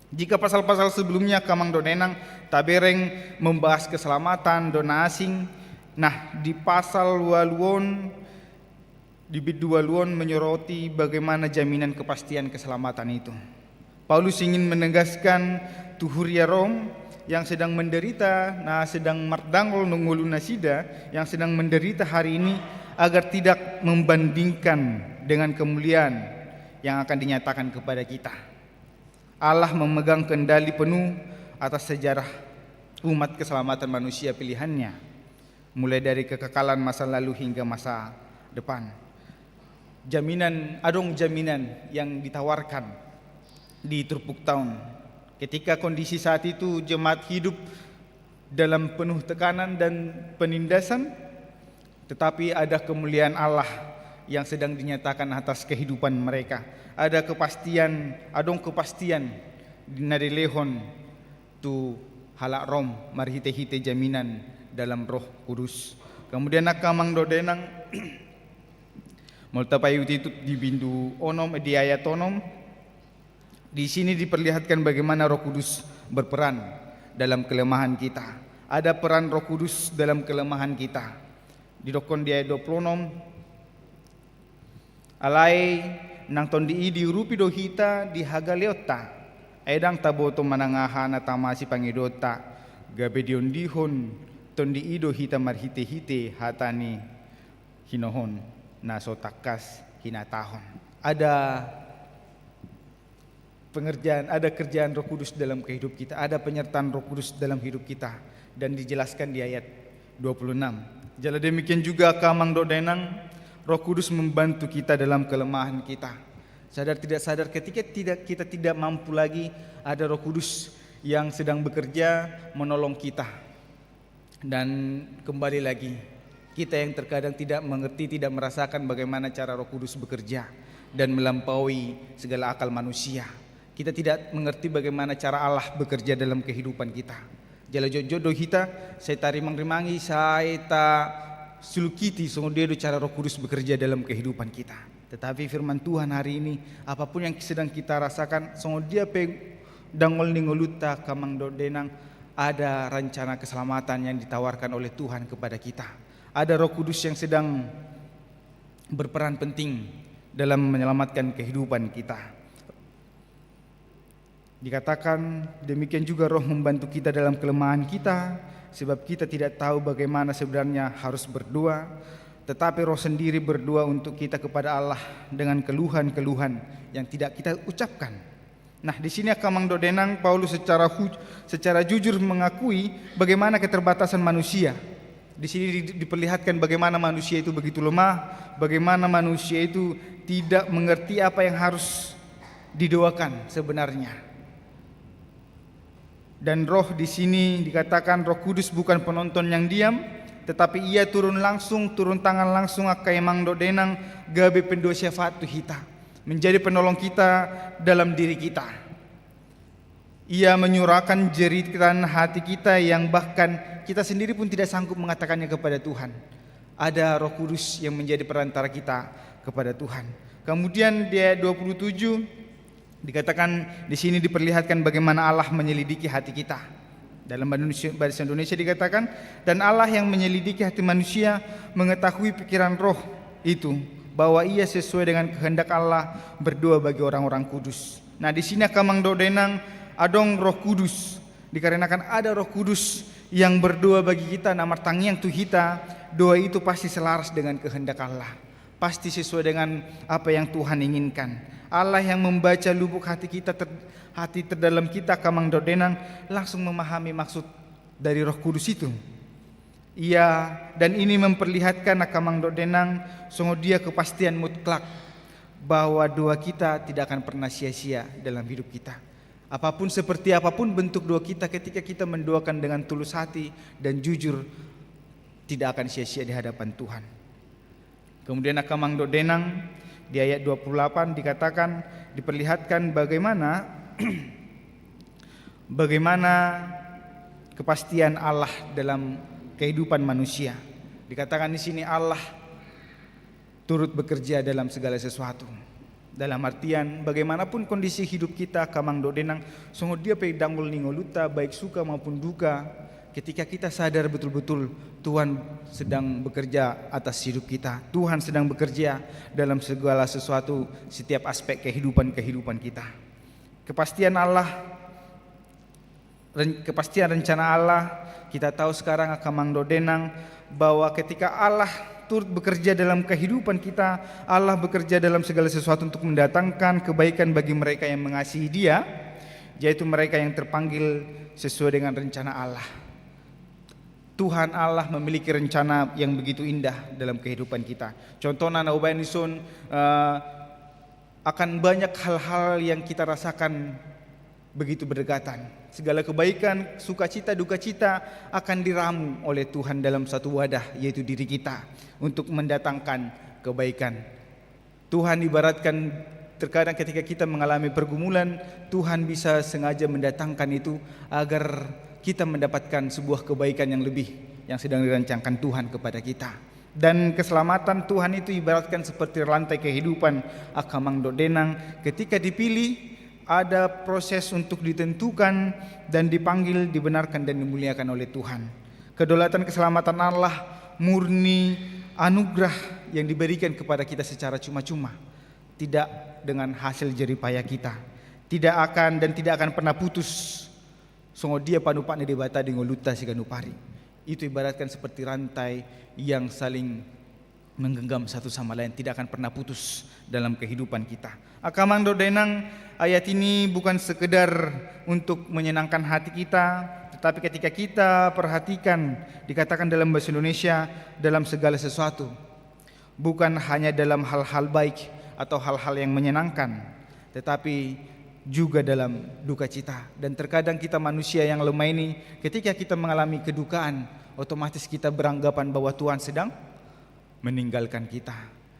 Jika pasal-pasal sebelumnya, angka amang dohot dainang, tabereng membahas keselamatan, dona asing, nah, di pasal walu on, di bindu walu on menyoroti bagaimana jaminan kepastian keselamatan itu. Paulus ingin menegaskan tu huria Rom yang sedang menderita, na sedang mardangol na ngolu nasida, yang sedang menderita hari ini, agar tidak membandingkan dengan kemuliaan yang akan dinyatakan kepada kita. Allah memegang kendali penuh atas sejarah umat keselamatan manusia pilihan-Nya, mulai dari kekekalan masa lalu hingga masa depan. Jaminan, adong jaminan yang ditawarkan di turpukta on. Ketika kondisi saat itu jemaat hidup dalam penuh tekanan dan penindasan, tetapi ada kemuliaan Allah yang sedang dinyatakan atas kehidupan mereka. Ada kepastian, adong kepastian na dilehon tu halak Rom marhite-hite jaminan dalam Roh Kudus. Kemudian angka amang dohot dainang, molo tapaihut-ihut di bindu onom, di ayat onom, di sini diperlihatkan bagaimana Roh Kudus berperan dalam kelemahan kita. Ada peran Roh Kudus dalam kelemahan kita. Didokkon di ayat dua puluh onom, alai nang tondi i diurupi do hita di hagaleonta, ai ndang taboto manang aha na tama sipangidoonta, gabe diondihon tondi i do hita marhite-hite hata ni hinohon na so tangkas hinatahon. Ada pengerjaan, ada kerjaan Roh Kudus dalam kehidup kita, ada penyertaan Roh Kudus dalam hidup kita, dan dijelaskan di ayat dua puluh enam. Jala demikian juga angka amang dohot dainang, Roh Kudus membantu kita dalam kelemahan kita. Sadar tidak sadar, ketika tidak, kita tidak mampu lagi, ada Roh Kudus yang sedang bekerja menolong kita. Dan kembali lagi, kita yang terkadang tidak mengerti, tidak merasakan bagaimana cara Roh Kudus bekerja dan melampaui segala akal manusia. Kita tidak mengerti bagaimana cara Allah bekerja dalam kehidupan kita. Jala jotjot do hita sai tarimang-rimangi, sai tasulukiti songon dia do cara Roh Kudus bekerja dalam kehidupan kita. Tetapi firman Tuhan hari ini, apapun yang sedang kita rasakan, songon dia pe dangol ni ngolunta, angka amang dohot dainang, ada rencana keselamatan yang ditawarkan oleh Tuhan kepada kita. Ada Roh Kudus yang sedang berperan penting dalam menyelamatkan kehidupan kita. Dikatakan, demikian juga Roh membantu kita dalam kelemahan kita, sebab kita tidak tahu bagaimana sebenarnya harus berdoa, tetapi Roh sendiri berdoa untuk kita kepada Allah dengan keluhan-keluhan yang tidak kita ucapkan. Nah, di sini angka amang dohot dainang, Paulus secara hu-, secara jujur mengakui bagaimana keterbatasan manusia. Di sini di-, diperlihatkan bagaimana manusia itu begitu lemah, bagaimana manusia itu tidak mengerti apa yang harus didoakan sebenarnya. Dan Roh di sini dikatakan Roh Kudus bukan penonton yang diam, tetapi Ia turun langsung, turun tangan langsung, angka amang dohot dainang, gabe pendoa syafaat tu hita, menjadi penolong kita dalam diri kita. Ia menyuarakan jeritan hati kita yang bahkan kita sendiri pun tidak sanggup mengatakannya kepada Tuhan. Ada Roh Kudus yang menjadi perantara kita kepada Tuhan. Kemudian di ayat dua puluh tujuh dikatakan, di sini diperlihatkan bagaimana Allah menyelidiki hati kita. Dalam bahasa Indonesia dikatakan, "Dan Allah yang menyelidiki hati manusia mengetahui pikiran roh itu, bahwa ia sesuai dengan kehendak Allah berdoa bagi orang-orang kudus." Nah, di sini angka amang dohot inang, adong Roh Kudus. Dikarenakan ada Roh Kudus yang berdoa bagi kita, na martangiang tu hita, doa itu pasti selaras dengan kehendak Allah. Pasti sesuai dengan apa yang Tuhan inginkan. Allah yang membaca lubuk hati kita, ter-, hati terdalam kita, angka amang dohot inang, langsung memahami maksud dari Roh Kudus itu. Ia, dan ini memperlihatkan, angka amang dohot inang, songon dia kepastian mutlak bahwa doa kita tidak akan pernah sia-sia dalam hidup kita. Apapun, seperti apapun bentuk doa kita, ketika kita mendoakan dengan tulus hati dan jujur, tidak akan sia-sia di hadapan Tuhan. Kemudian angka amang dohot inang, di ayat dua puluh delapan dikatakan, diperlihatkan bagaimana, bagaimana kepastian Allah dalam kehidupan manusia. Dikatakan di sini Allah turut bekerja dalam segala sesuatu. Dalam artian, bagaimanapun kondisi hidup kita, angka amang dohot inang, songon dia pe dangol ni ngolunta, baik suka maupun duka, ketika kita sadar betul-betul Tuhan sedang bekerja atas hidup kita, Tuhan sedang bekerja dalam segala sesuatu, setiap aspek kehidupan-kehidupan kita. Kepastian Allah, ren-, kepastian rencana Allah, kita tahu sekarang, angka amang dohot inang, bahwa ketika Allah turut bekerja dalam kehidupan kita, Allah bekerja dalam segala sesuatu untuk mendatangkan kebaikan bagi mereka yang mengasihi Dia, yaitu mereka yang terpanggil sesuai dengan rencana Allah. Tuhan Allah memiliki rencana yang begitu indah dalam kehidupan kita. Contohna, na hubaen dison, eh, akan banyak hal-hal yang kita rasakan begitu berdekatan. Segala kebaikan, sukacita, dukacita akan diramu oleh Tuhan dalam satu wadah, yaitu diri kita, untuk mendatangkan kebaikan. Tuhan ibaratkan terkadang ketika kita mengalami pergumulan, Tuhan bisa sengaja mendatangkan itu agar kita mendapatkan sebuah kebaikan yang lebih yang sedang dirancangkan Tuhan kepada kita. Dan keselamatan Tuhan itu ibaratkan seperti rantai kehidupan, angka amang dohot inang. Ketika dipilih, ada proses untuk ditentukan dan dipanggil, dibenarkan dan dimuliakan oleh Tuhan. Kedaulatan keselamatan Allah murni anugerah yang diberikan kepada kita secara cuma-cuma, tidak dengan hasil jerih payah kita. Tidak akan dan tidak akan pernah putus. Songon dia panumpahan ni Debata di ngolunta siganup ari. Itu ibaratkan seperti rantai yang saling menggenggam satu sama lain, tidak akan pernah putus dalam kehidupan kita. Angka amang dohot inang, ayat ini bukan sekedar untuk menyenangkan hati kita, tetapi ketika kita perhatikan, dikatakan dalam bahasa Indonesia, dalam segala sesuatu. Bukan hanya dalam hal-hal baik atau hal-hal yang menyenangkan, tetapi juga dalam duka cita. Dan terkadang kita manusia yang lemah ini, ketika kita mengalami kedukaan, otomatis kita beranggapan bahwa Tuhan sedang meninggalkan kita.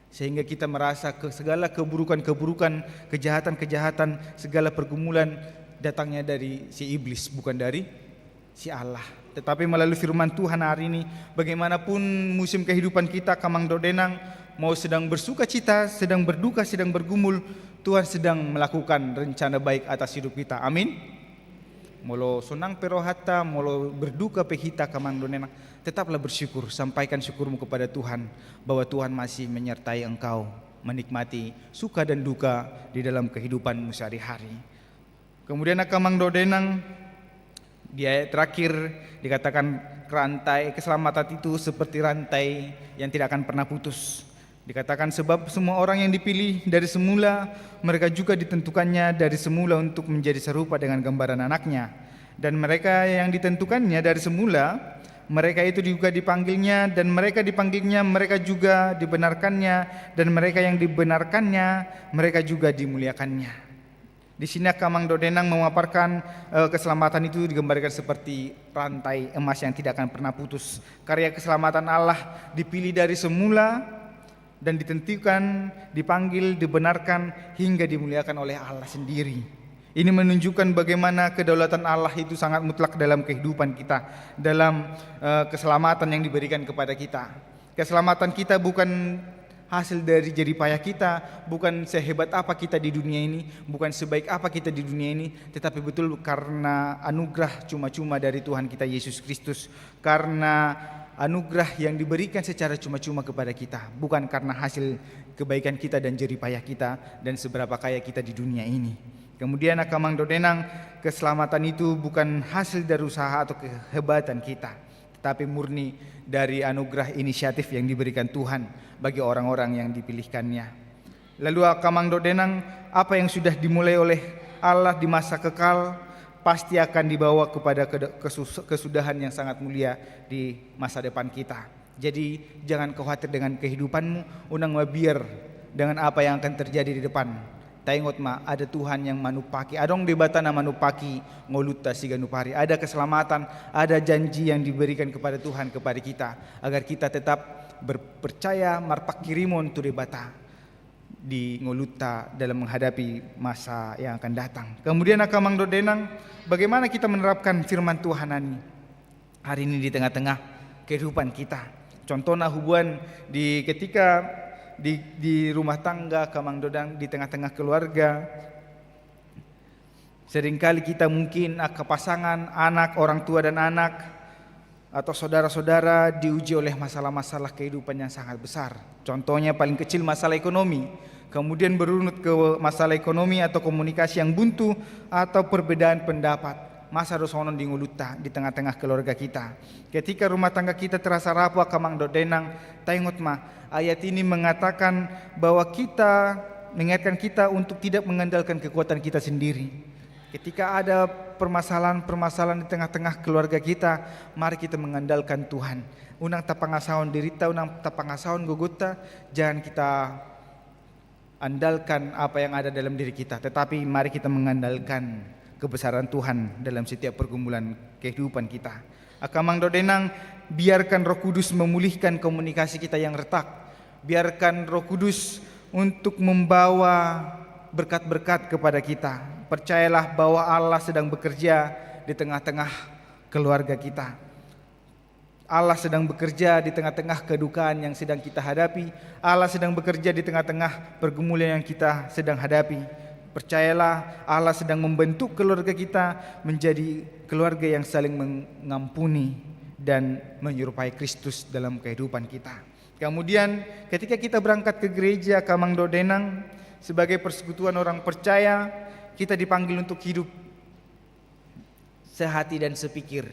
Sehingga kita merasa ke-, segala keburukan-keburukan, kejahatan-kejahatan, segala pergumulan datangnya dari si iblis, bukan dari si Allah. Tetapi melalui firman Tuhan hari ini, bagaimanapun musim kehidupan kita, angka amang dohot inang, mau sedang bersuka cita, sedang berduka, sedang bergumul, Tuhan sedang melakukan rencana baik atas hidup kita. Amin. Molo sonang pe rohanta, molo berduka pe hita, angka amang dohot inang, tetaplah bersyukur, sampaikan syukurmu kepada Tuhan, bahwa Tuhan masih menyertai engkau menikmati suka dan duka di dalam kehidupanmu sehari-hari. Kemudian angka amang dohot inang, di ayat terakhir dikatakan rantai keselamatan itu seperti rantai yang tidak akan pernah putus. Dikatakan, sebab semua orang yang dipilih dari semula, mereka juga ditentukannya dari semula untuk menjadi serupa dengan gambaran anaknya. Dan mereka yang ditentukannya dari semula, mereka itu juga dipanggilnya, dan mereka dipanggilnya, mereka juga dibenarkannya, dan mereka yang dibenarkannya, mereka juga dimuliakannya. Di sini angka amang dohot inang memaparkan, eh, keselamatan itu digambarkan seperti rantai emas yang tidak akan pernah putus. Karya keselamatan Allah dipilih dari semula dan ditentukan, dipanggil, dibenarkan, hingga dimuliakan oleh Allah sendiri. Ini menunjukkan bagaimana kedaulatan Allah itu sangat mutlak dalam kehidupan kita, dalam, eh, keselamatan yang diberikan kepada kita. Keselamatan kita bukan hasil dari jerih payah kita, bukan sehebat apa kita di dunia ini, bukan sebaik apa kita di dunia ini, tetapi betul karena anugerah cuma-cuma dari Tuhan kita Yesus Kristus. Karena anugerah yang diberikan secara cuma-cuma kepada kita, bukan karena hasil kebaikan kita dan jerih payah kita dan seberapa kaya kita di dunia ini. Kemudian, angka amang dohot inang, keselamatan itu bukan hasil dari usaha atau kehebatan kita, tetapi murni dari anugerah inisiatif yang diberikan Tuhan bagi orang-orang yang dipilihkan-Nya. Lalu, angka amang dohot inang, apa yang sudah dimulai oleh Allah di masa kekal pasti akan dibawa kepada kede-, kesus-, kesudahan yang sangat mulia di masa depan kita. Jadi, jangan khawatir dengan kehidupanmu, unang mabiar dengan apa yang akan terjadi di depan. Taingot ma, ada Tuhan yang manumpaki, adong Debata na manumpaki ngolunta siganup ari. Ada keselamatan, ada janji yang diberikan kepada Tuhan kepada kita, agar kita tetap berpercaya, marpanghirimon tu Debata di ngolunta dalam menghadapi masa yang akan datang. Kemudian, angka amang dohot inang, bagaimana kita menerapkan firman Tuhan ani hari ini di tengah-tengah kehidupan kita? Contohna, hubungan di ketika di, di rumah tangga, angka amang dohot inang, di tengah-tengah keluarga. Seringkali kita mungkin, angka pasangan, anak, orang tua dan anak, atau saudara-saudara diuji oleh masalah-masalah kehidupan yang sangat besar. Contohnya, paling kecil, masalah ekonomi. Kemudian berunut ke masalah ekonomi atau komunikasi yang buntu atau perbedaan pendapat. Masa do songon on di ngolunta di tengah-tengah keluarga kita? Ketika rumah tangga kita terasa rapuh, angka amang dohot inang, taingot ma, ayat ini mengatakan bahwa kita, mengingatkan kita untuk tidak mengandalkan kekuatan kita sendiri. Ketika ada permasalahan-permasalahan di tengah-tengah keluarga kita, mari kita mengandalkan Tuhan. Unang tapangasahon dirinta, unang tapangasahon gogonta, jangan kita andalkan apa yang ada dalam diri kita, tetapi mari kita mengandalkan kebesaran Tuhan dalam setiap pergumulan kehidupan kita. Angka amang dohot inang, biarkan Roh Kudus memulihkan komunikasi kita yang retak. Biarkan Roh Kudus untuk membawa berkat-berkat kepada kita. Percayalah bahwa Allah sedang bekerja di tengah-tengah keluarga kita. Allah sedang bekerja di tengah-tengah kedukaan yang sedang kita hadapi. Allah sedang bekerja di tengah-tengah pergumulan yang kita sedang hadapi. Percayalah, Allah sedang membentuk keluarga kita menjadi keluarga yang saling mengampuni dan menyerupai Kristus dalam kehidupan kita. Kemudian, ketika kita berangkat ke gereja, angka amang dohot inang, sebagai persekutuan orang percaya, kita dipanggil untuk hidup sehati dan sepikir.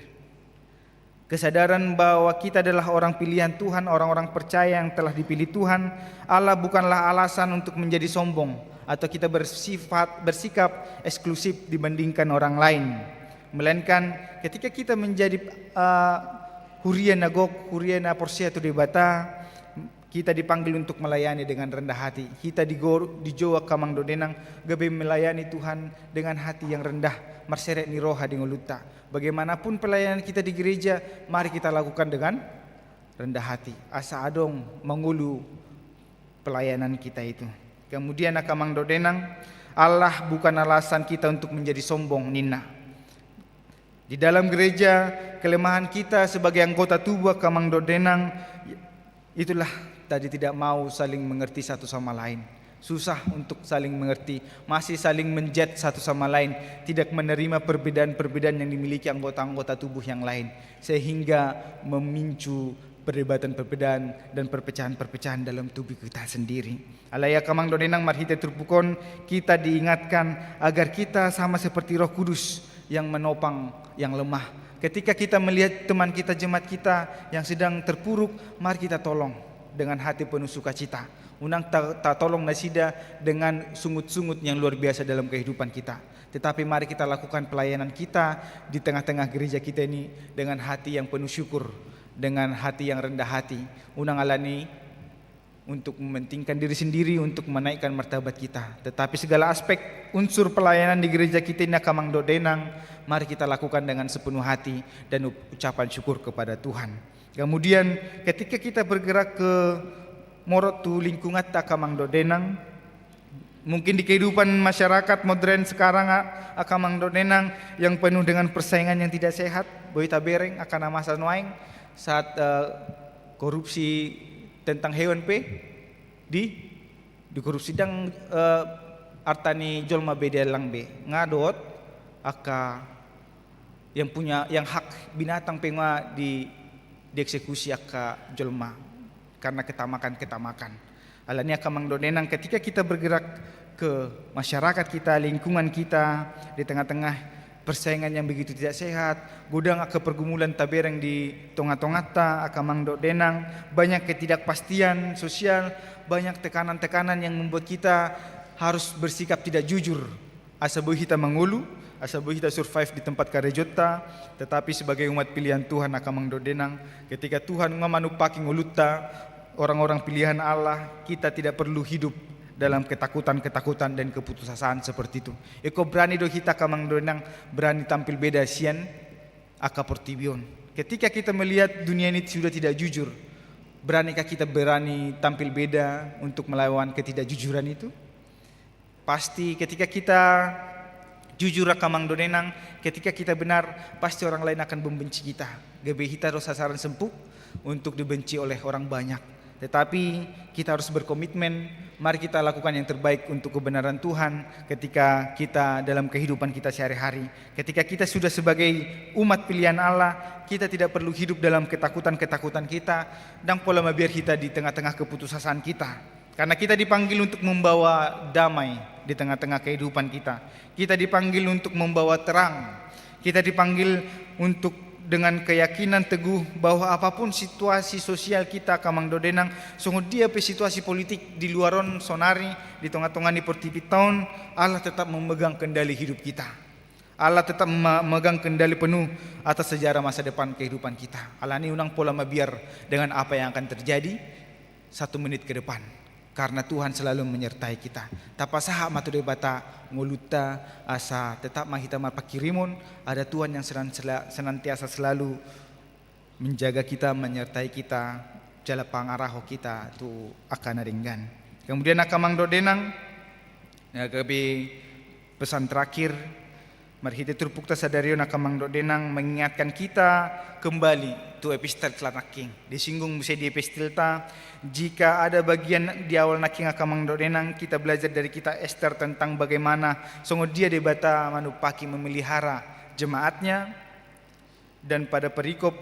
Kesadaran bahwa kita adalah orang pilihan Tuhan, orang-orang percaya yang telah dipilih Tuhan, Allah bukanlah alasan untuk menjadi sombong atau kita bersifat, bersikap eksklusif dibandingkan orang lain. Melainkan ketika kita menjadi, eh, huria na gok, huria na porsea tu Debata, kita dipanggil untuk melayani dengan rendah hati. Hita digo-, dijou, angka amang dohot inang, gabe melayani Tuhan dengan hati yang rendah, marseret ni roha di ngolunta. Bagaimanapun pelayanan kita di gereja, mari kita lakukan dengan rendah hati. Asa adong mangolu pelayanan kita itu. Kemudian, angka amang dohot inang, Allah bukan alasan kita untuk menjadi sombong, ninna. Di dalam gereja, kelemahan kita sebagai anggota tubuh, angka amang dohot inang, itulah tadi, tidak mau saling mengerti satu sama lain. Susah untuk saling mengerti, masih saling menjudge satu sama lain, tidak menerima perbedaan-perbedaan yang dimiliki anggota-anggota tubuh yang lain, sehingga memicu perdebatan-perdebatan dan perpecahan-perpecahan dalam tubuh kita sendiri. Alai, angka amang dohot inang, marhite turpuk on kita diingatkan agar kita sama seperti Roh Kudus yang menopang yang lemah. Ketika kita melihat teman kita, jemaat kita yang sedang terpuruk, mari kita tolong dengan hati penuh sukacita. Unang ta-, tatolong nasida dengan sungut-sungut yang luar biasa dalam kehidupan kita. Tetapi mari kita lakukan pelayanan kita di tengah-tengah gereja kita ini dengan hati yang penuh syukur, dengan hati yang rendah hati. Unang alani untuk mementingkan diri sendiri, untuk menaikkan martabat kita. Tetapi segala aspek unsur pelayanan di gereja kita ini, angka amang dohot inang, mari kita lakukan dengan sepenuh hati dan up-, ucapan syukur kepada Tuhan. Kemudian, ketika kita bergerak ke morot tu lingkunganta, angka amang dohot inang, Mungkin di kehidupan masyarakat modern sekarang, a-, angka amang dohot inang, yang penuh dengan persaingan yang tidak sehat, boi tabereng angka na masa nuaeng saat, eh, korupsi tentang hewan pe di, dikorupsi, ndang, eh, arta ni jolma be diallang be, nga dohot angka yang punya, yang hak binatang pe nga di, dieksekusi angka jolma karena ketamakan-ketamakan. Alani angka amang dohot inang, ketika kita bergerak ke masyarakat kita, lingkungan kita, di tengah-tengah persaingan yang begitu tidak sehat, godang angka pergumulan tabereng di tonga-tonganta, angka amang dohot inang, banyak ketidakpastian sosial, banyak tekanan-tekanan yang membuat kita harus bersikap tidak jujur. Asa boi hita mangolu, asa boi hita survive di tempat karejonta, tetapi sebagai umat pilihan Tuhan, angka amang dohot inang, ketika Tuhan nga manumpaki ngolunta, orang-orang pilihan Allah, kita tidak perlu hidup dalam ketakutan-ketakutan dan keputusasaan seperti itu. Ingkon berani do hita, angka amang dohot inang, berani tampil beda sian angka portibi on. Ketika kita melihat dunia ini sudah tidak jujur, beranikah kita berani tampil beda untuk melawan ketidakjujuran itu? Pasti ketika kita jujur, angka amang dohot inang, ketika kita benar, pasti orang lain akan membenci kita. Gabe hita do sasaran sempuk untuk dibenci oleh orang banyak. Tetapi kita harus berkomitmen, mari kita lakukan yang terbaik untuk kebenaran Tuhan ketika kita dalam kehidupan kita sehari-hari. Ketika kita sudah sebagai umat pilihan Allah, kita tidak perlu hidup dalam ketakutan-ketakutan kita, ndang pola mabiar hita di tengah-tengah keputusasaan kita. Karena kita dipanggil untuk membawa damai di tengah-tengah kehidupan kita. Kita dipanggil untuk membawa terang. Kita dipanggil untuk dengan keyakinan teguh bahwa apapun situasi sosial kita, angka amang dohot inang, songon dia pe situasi politik di luar on sonari, di tonga-tonga ni portibi on, Allah tetap memegang kendali hidup kita. Allah tetap memegang kendali penuh atas sejarah masa depan kehidupan kita. Alani unang pola mabiar dengan apa yang akan terjadi satu menit ke depan, karena Tuhan selalu menyertai kita. Tapasahat ma tu Debata ngolunta, asa tetap ma hita marpanghirimon, ada Tuhan yang senan-, sela-, senantiasa selalu menjaga kita, menyertai kita, jala pangarahon kita tu angka na denggan. Kemudian angka amang dohot inang, ya, gabe pesan terakhir, marhite turpukta sadari on, angka amang dohot inang, mengingatkan kita kembali tu epistelta nangkin. Disinggung muse di epistelta, jika ada bagian di awal nangkin, angka amang dohot inang, kita belajar dari kitab Ester tentang bagaimana songon dia Debata manumpaki memelihara jemaatnya, dan pada perikop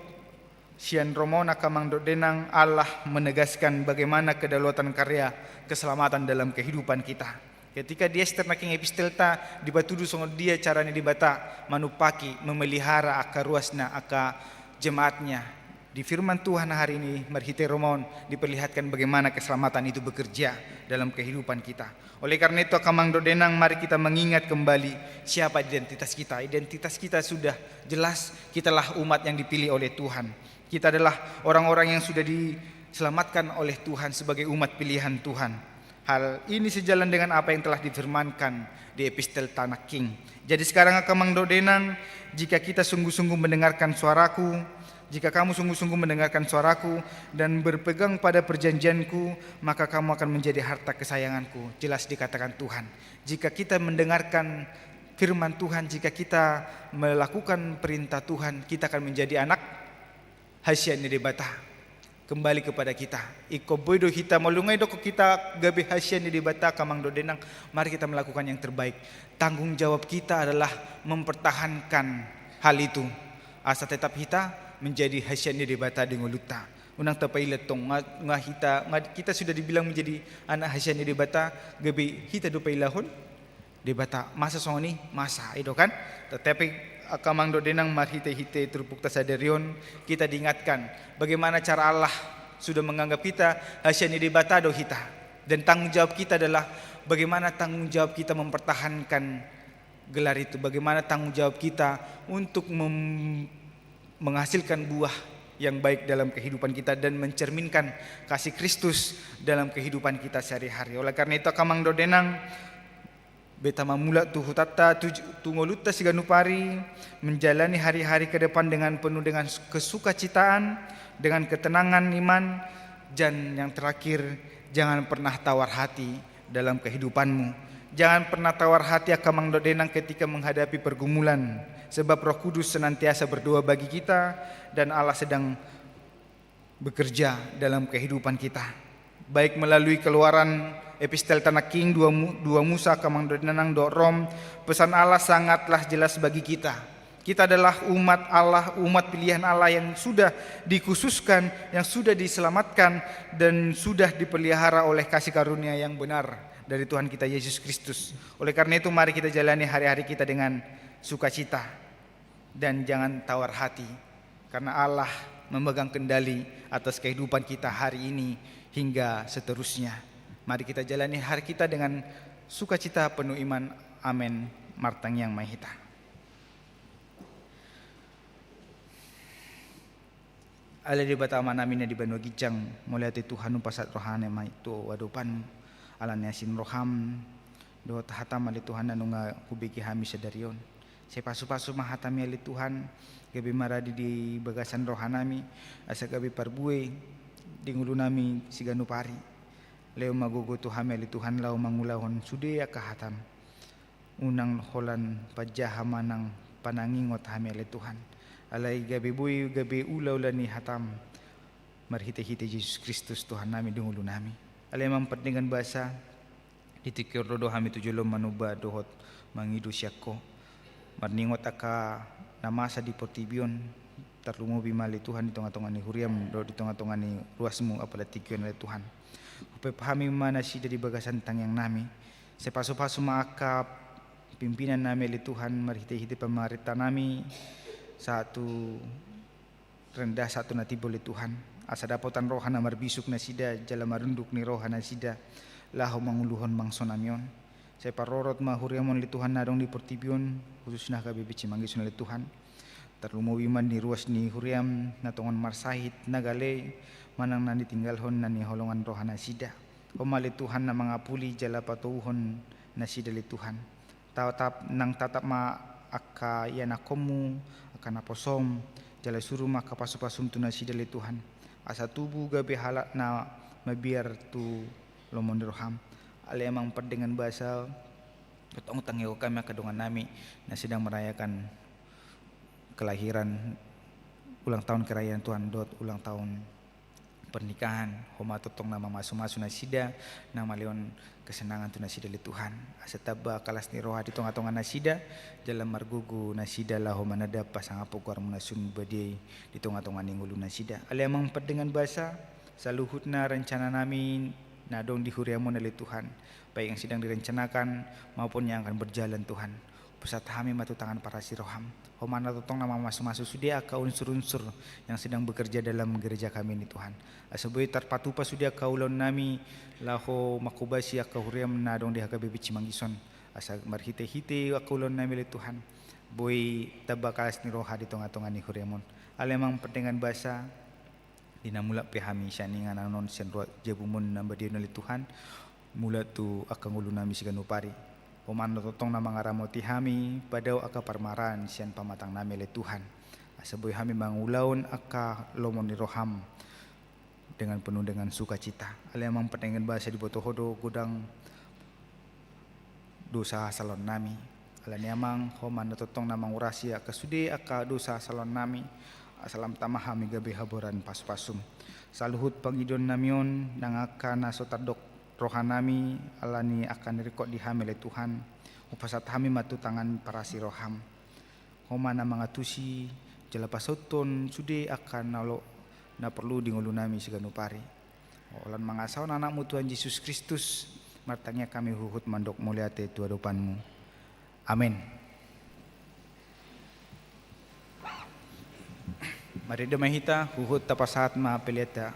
sian Roma on, angka amang dohot inang, Allah menegaskan bagaimana kedaulatan karya keselamatan dalam kehidupan kita. Ketika di Ester nangkin epistelta, dipatudu songon dia cara ni Debata manumpaki, memelihara angka ruasna, angka jemaatnya. Di firman Tuhan hari ini, marhite Roma on, diperlihatkan bagaimana keselamatan itu bekerja dalam kehidupan kita. Oleh karena itu, angka amang dohot inang, mari kita mengingat kembali siapa identitas kita. Identitas kita sudah jelas, kitalah umat yang dipilih oleh Tuhan. Kita adalah orang-orang yang sudah diselamatkan oleh Tuhan sebagai umat pilihan Tuhan. Hal ini sejalan dengan apa yang telah difirmankan di epistelta nangkin. Jadi sekarang, angka amang dohot inang, jika kita sungguh-sungguh mendengarkan suaraku, jika kamu sungguh-sungguh mendengarkan suaraku dan berpegang pada perjanjianku, maka kamu akan menjadi harta kesayanganku. Jelas dikatakan Tuhan. Jika kita mendengarkan firman Tuhan, jika kita melakukan perintah Tuhan, kita akan menjadi anak hasian ni Debata. Kembali kepada kita. Ingkon boi do hita, molo nga didok hita gabe hasian ni Debata, angka amang dohot inang, mari kita melakukan yang terbaik. Tanggung jawab kita adalah mempertahankan hal itu, asa tetap hita menjadi hasian ni Debata di ngolunta. Unang tapaila tong, nga, nga hita, nga kita sudah dibilang menjadi anak hasian ni Debata, gabe hita do pailahon Debata, masa songon i, masa, i do kan? Tetapi, angka amang dohot inang, marhite-hite turpukta sadari on, kita diingatkan bagaimana cara Allah sudah menganggap kita, hasian ni Debata do hita. Dan tanggung jawab kita adalah bagaimana tanggung jawab kita mempertahankan gelar itu, bagaimana tanggung jawab kita untuk mem-, menghasilkan buah yang baik dalam kehidupan kita dan mencerminkan kasih Kristus dalam kehidupan kita sehari-hari. Oleh karena itu, angka amang dohot inang, beta mamulak tu hutanta, tu, tu ngolunta siganup ari, menjalani hari-hari ke depan dengan penuh dengan kesukacitaan, dengan ketenangan iman, dan yang terakhir, jangan pernah tawar hati dalam kehidupanmu. Jangan pernah tawar hati angka amang dohot inang ketika menghadapi pergumulan, sebab Roh Kudus senantiasa berdoa bagi kita dan Allah sedang bekerja dalam kehidupan kita. Baik melalui Keluaran, Epistel Tanakking, dua Mu-, dua Musa, angka amang dohot inang, dohot Rom, pesan Allah sangatlah jelas bagi kita. Kita adalah umat Allah, umat pilihan Allah yang sudah dikhususkan, yang sudah diselamatkan, dan sudah dipelihara oleh kasih karunia yang benar dari Tuhan kita Yesus Kristus. Oleh karena itu, mari kita jalani hari-hari kita dengan sukacita dan jangan tawar hati, karena Allah memegang kendali atas kehidupan kita hari ini hingga seterusnya. Mari kita jalani hari kita dengan sukacita penuh iman. Amen. Martangiang ma hita. Ale Debata Amanami na di banua ginjang, mauliate Tuhan, hupasahat rohami ma tu adopanMu, ala ni asi ni rohaM dohot hataM, ale Tuhan, na nunga hubege hami sadari on. Sai pasu-pasu ma hataMi, ale Tuhan, gabe maradi di bagasan rohanami, asa gabe parbue di ngolunami siganup ari. Lehon ma gogo tu hami, ale Tuhan, laho mangulahon sude angka hataM. Unang holan panjaha manang panangingot hami, ale Tuhan. Alai gabe boi, gabe ulaula ni hataM marhite-hite Jesus Kristus Tuhannami di ngolunami. Ale Amang pardenggan basa, di tingki on ro do hami tu joloM manomba dohot mangido sian Ho. Marningot angka na masa di portibi on, tarlumobi ma, ale Tuhan, di tonga-tonga ni huriaM dohot di tonga-tonga ni ruasMu, apala tingki on, ale Tuhan. Hupehop hami ma nasida di bagasan tangiangnami. Sai pasu-pasu ma angka pimpinannami, ale Tuhan, marhite-hite pamarentanami, sahat tu rendah, sahat tu na timbo, ale Tuhan. Asa dapotan roha na marbisuk nasida jala marunduk ni roha nasida laho manguluhon bangsonami on. Sai parorot ma huriaM on, ale Tuhan, na adong di portibi on, khususna H K B P Cimangis on, ale Tuhan. Tarlumobi ma di ruas ni huriaM na tongon marsahit, na gale, manang na nitinggalhon, na nihaholongan roha nasida. Ho ma, ale Tuhan, na mangapuli jala patouhon nasida, ale Tuhan. Tatap, nang tatap ma angka ianakhonMu, angka naposoM, jala suru ma angka pasu-pasuM tu nasida, ale Tuhan. Asa tubu gabe halak na mabiar tu lomo ni rohaM. Ale Amang pardenggan basa, tongtong tangihon hami angka dongannami na sedang merayakan kelahiran, ulang tahun kelahiran, Tuhan, dohot ulang tahun pernikahan. Ho ma tongtong na mamasu-masu nasida, na malehon kesenangan tu nasida, ale Tuhan. Asa tamba angka las ni roha di tonga-tonga nasida, jala margogo nasida laho manadap pasangaphon goarMu na sun badia i di tonga-tonga ni ngolu nasida. Ale Amang pardenggan basa, saluhutna rencananami na adong di huriaM on, ale Tuhan, baik yang sedang direncanakan maupun yang akan berjalan, Tuhan. Hupasahat hami ma tu tangan parasi rohaM. Ho ma na tongtong na mamasu-masu sude angka unsur-unsur yang sedang bekerja dalam gereja kami ini, Tuhan. Asa boi tarpatupa sude angka ulaonnami laho manghobasi angka huriaM na adong di H K B P Cimangis on. Asa marhite-hite angka ulaonnami, ale Tuhan, boi tamba angka las ni roha di tonga-tonga ni huriaM on. Ale Amang pardenggan basa, di na mulak pe hami sian inganan on, sian ruas jabumon na badia on, ale Tuhan, mulak tu angka ngolunami siganup ari. Ho ma na tongtong na mangaramoti hami, padao angka parmaraan sian pamatangnami, ale Tuhan. Asa boi hami mangulahon angka lomo ni rohaM dengan penuh dengan sukacita. Ale Amang pardenggan basa, diboto Ho do godang dosa hasalaonnami. Alani i Amang, Ho ma na tongtong na mangurasi angka sude angka dosa hasalaonnami, asa lam tama hami gabe haboran pasu-pasuM. Saluhut pangidoannami on, nang angka na so tardok rohanami, alani angka na niringkot di hami, ale Tuhan, hupasahat hami ma tu tangan parasi rohaM. Ho ma na mangantusi jala pasauthon sude angka na olo na porlu di ngolunami siganup ari. Holan mangasahon AnakMu Tuhan Jesus Kristus, martangiang hami huhut mandok mauliate tu adopanMu. Amen. Marende ma hita, huhut tapasahat ma peleanta.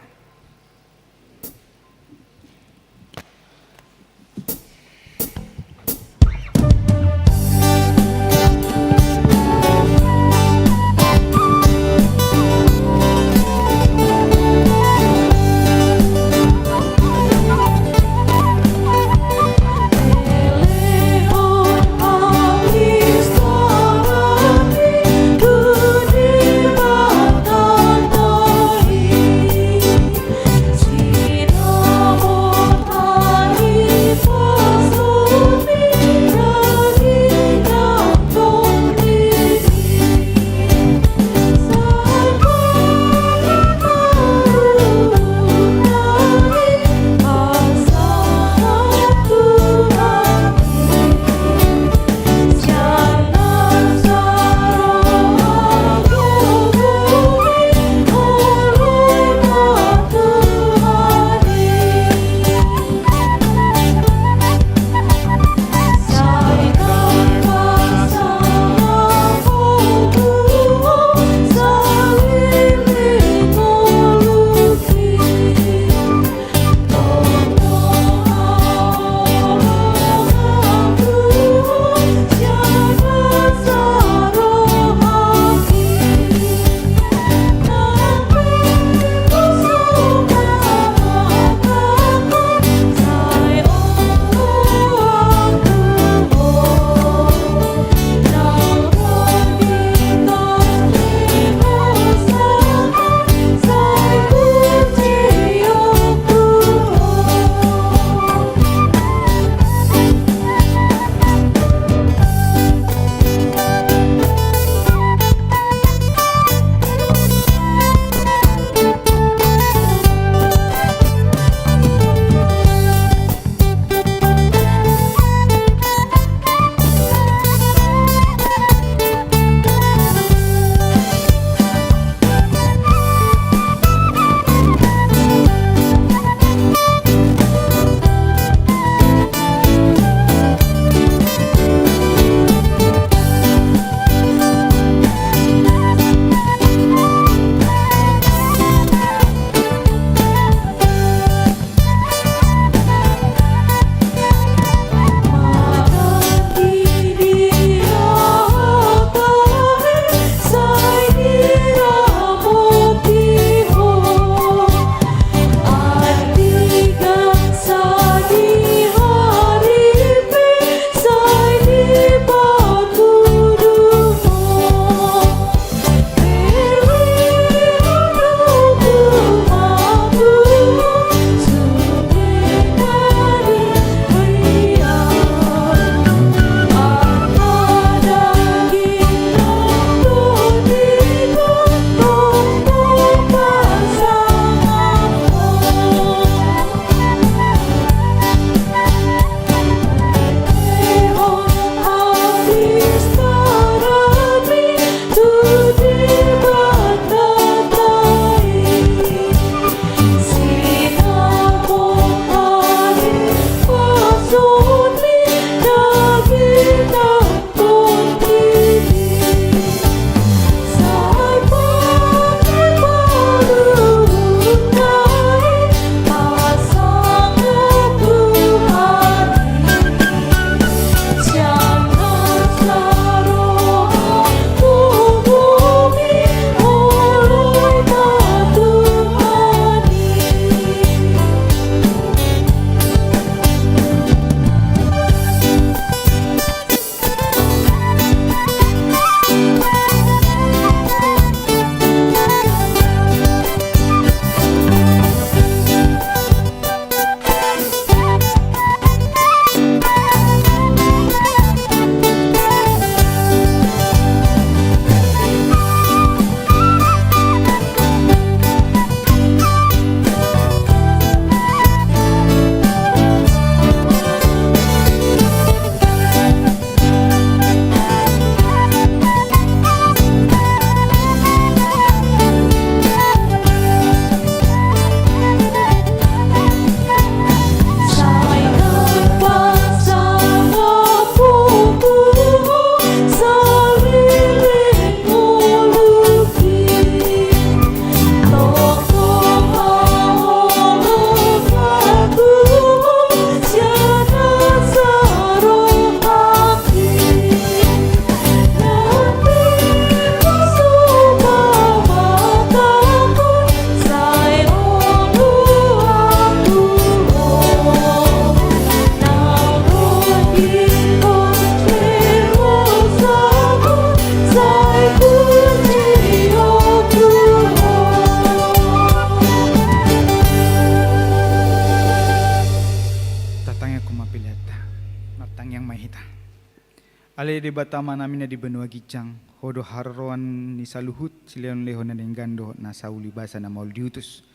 Debata Amanami na di banua ginjang, Ho do haroroan ni saluhut silehonlehon na denggan dohot na saulibasa na maol di utus.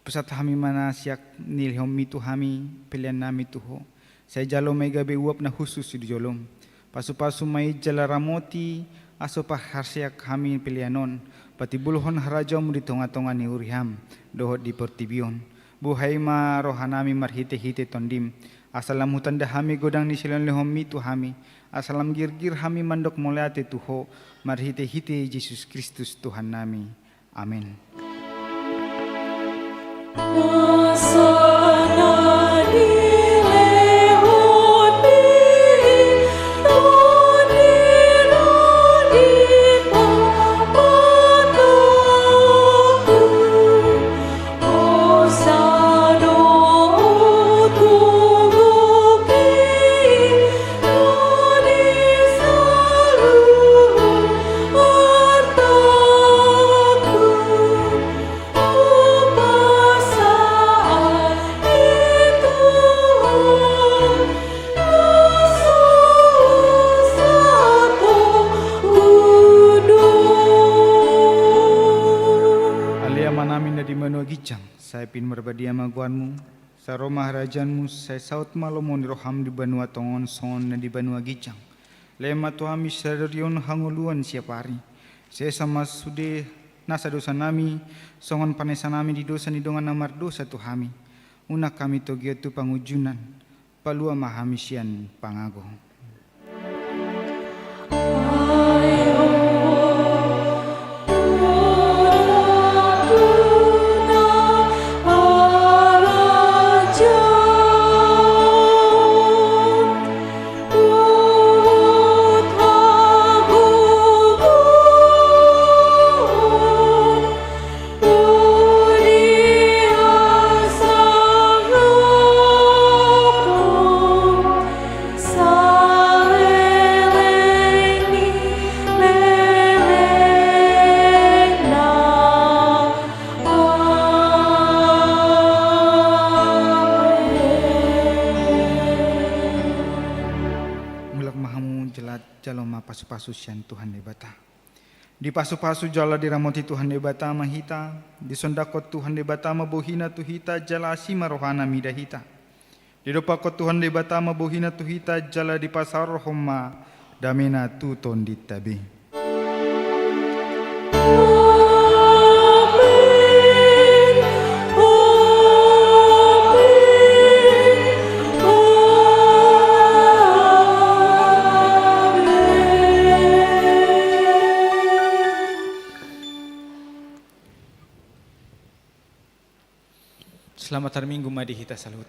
Pusat hami ma na sian nilehonMi tu hami peleannami tu Ho. Sai jalo ma i gabe uap na hushus di joloM. Pasupasu ma i jala ramoti, asa pahaseak hami pelean on, patimbulhon harajaonMu di tongatonga ni huriaM dohot di portibi on. Buhai ma rohanami marhitehite TondiM, asa lam hutanda hami godang ni silehonlehonMi tu hami, asa lam girgir hami mandok mauliate tu Ho, marhitehite Jesus Kristus Tuhannami. Amen. Ale Amanami na di banua ginjang, sai pinarbadia ma goarMu, sai ro ma harajaonMu, sai saut ma lomo ni rohaM di banua tonga on songon na di banua ginjang. Lehon ma tu hami sadari on hangoluan siapari. Sesa ma sude nasa dosanami, songon panesanami di dosa ni dongan na mardosa tu hami. Unang hami togihon tu pangunjunan, palua ma hami sian pangago. Mulak ma hamu jala jalo ma pasupasu sian Tuhan Debata. Dipasupasu jala diramoti Tuhan Debata ma hita, disondangkon Tuhan Debata ma bohiNa tu hita jala asi ma rohaNa mida hita. Didompakkon Tuhan Debata ma bohiNa tu hita jala dipasaorhon ma dameNa tu tondinta be. Selamat hari Minggu ma di hita saluhut.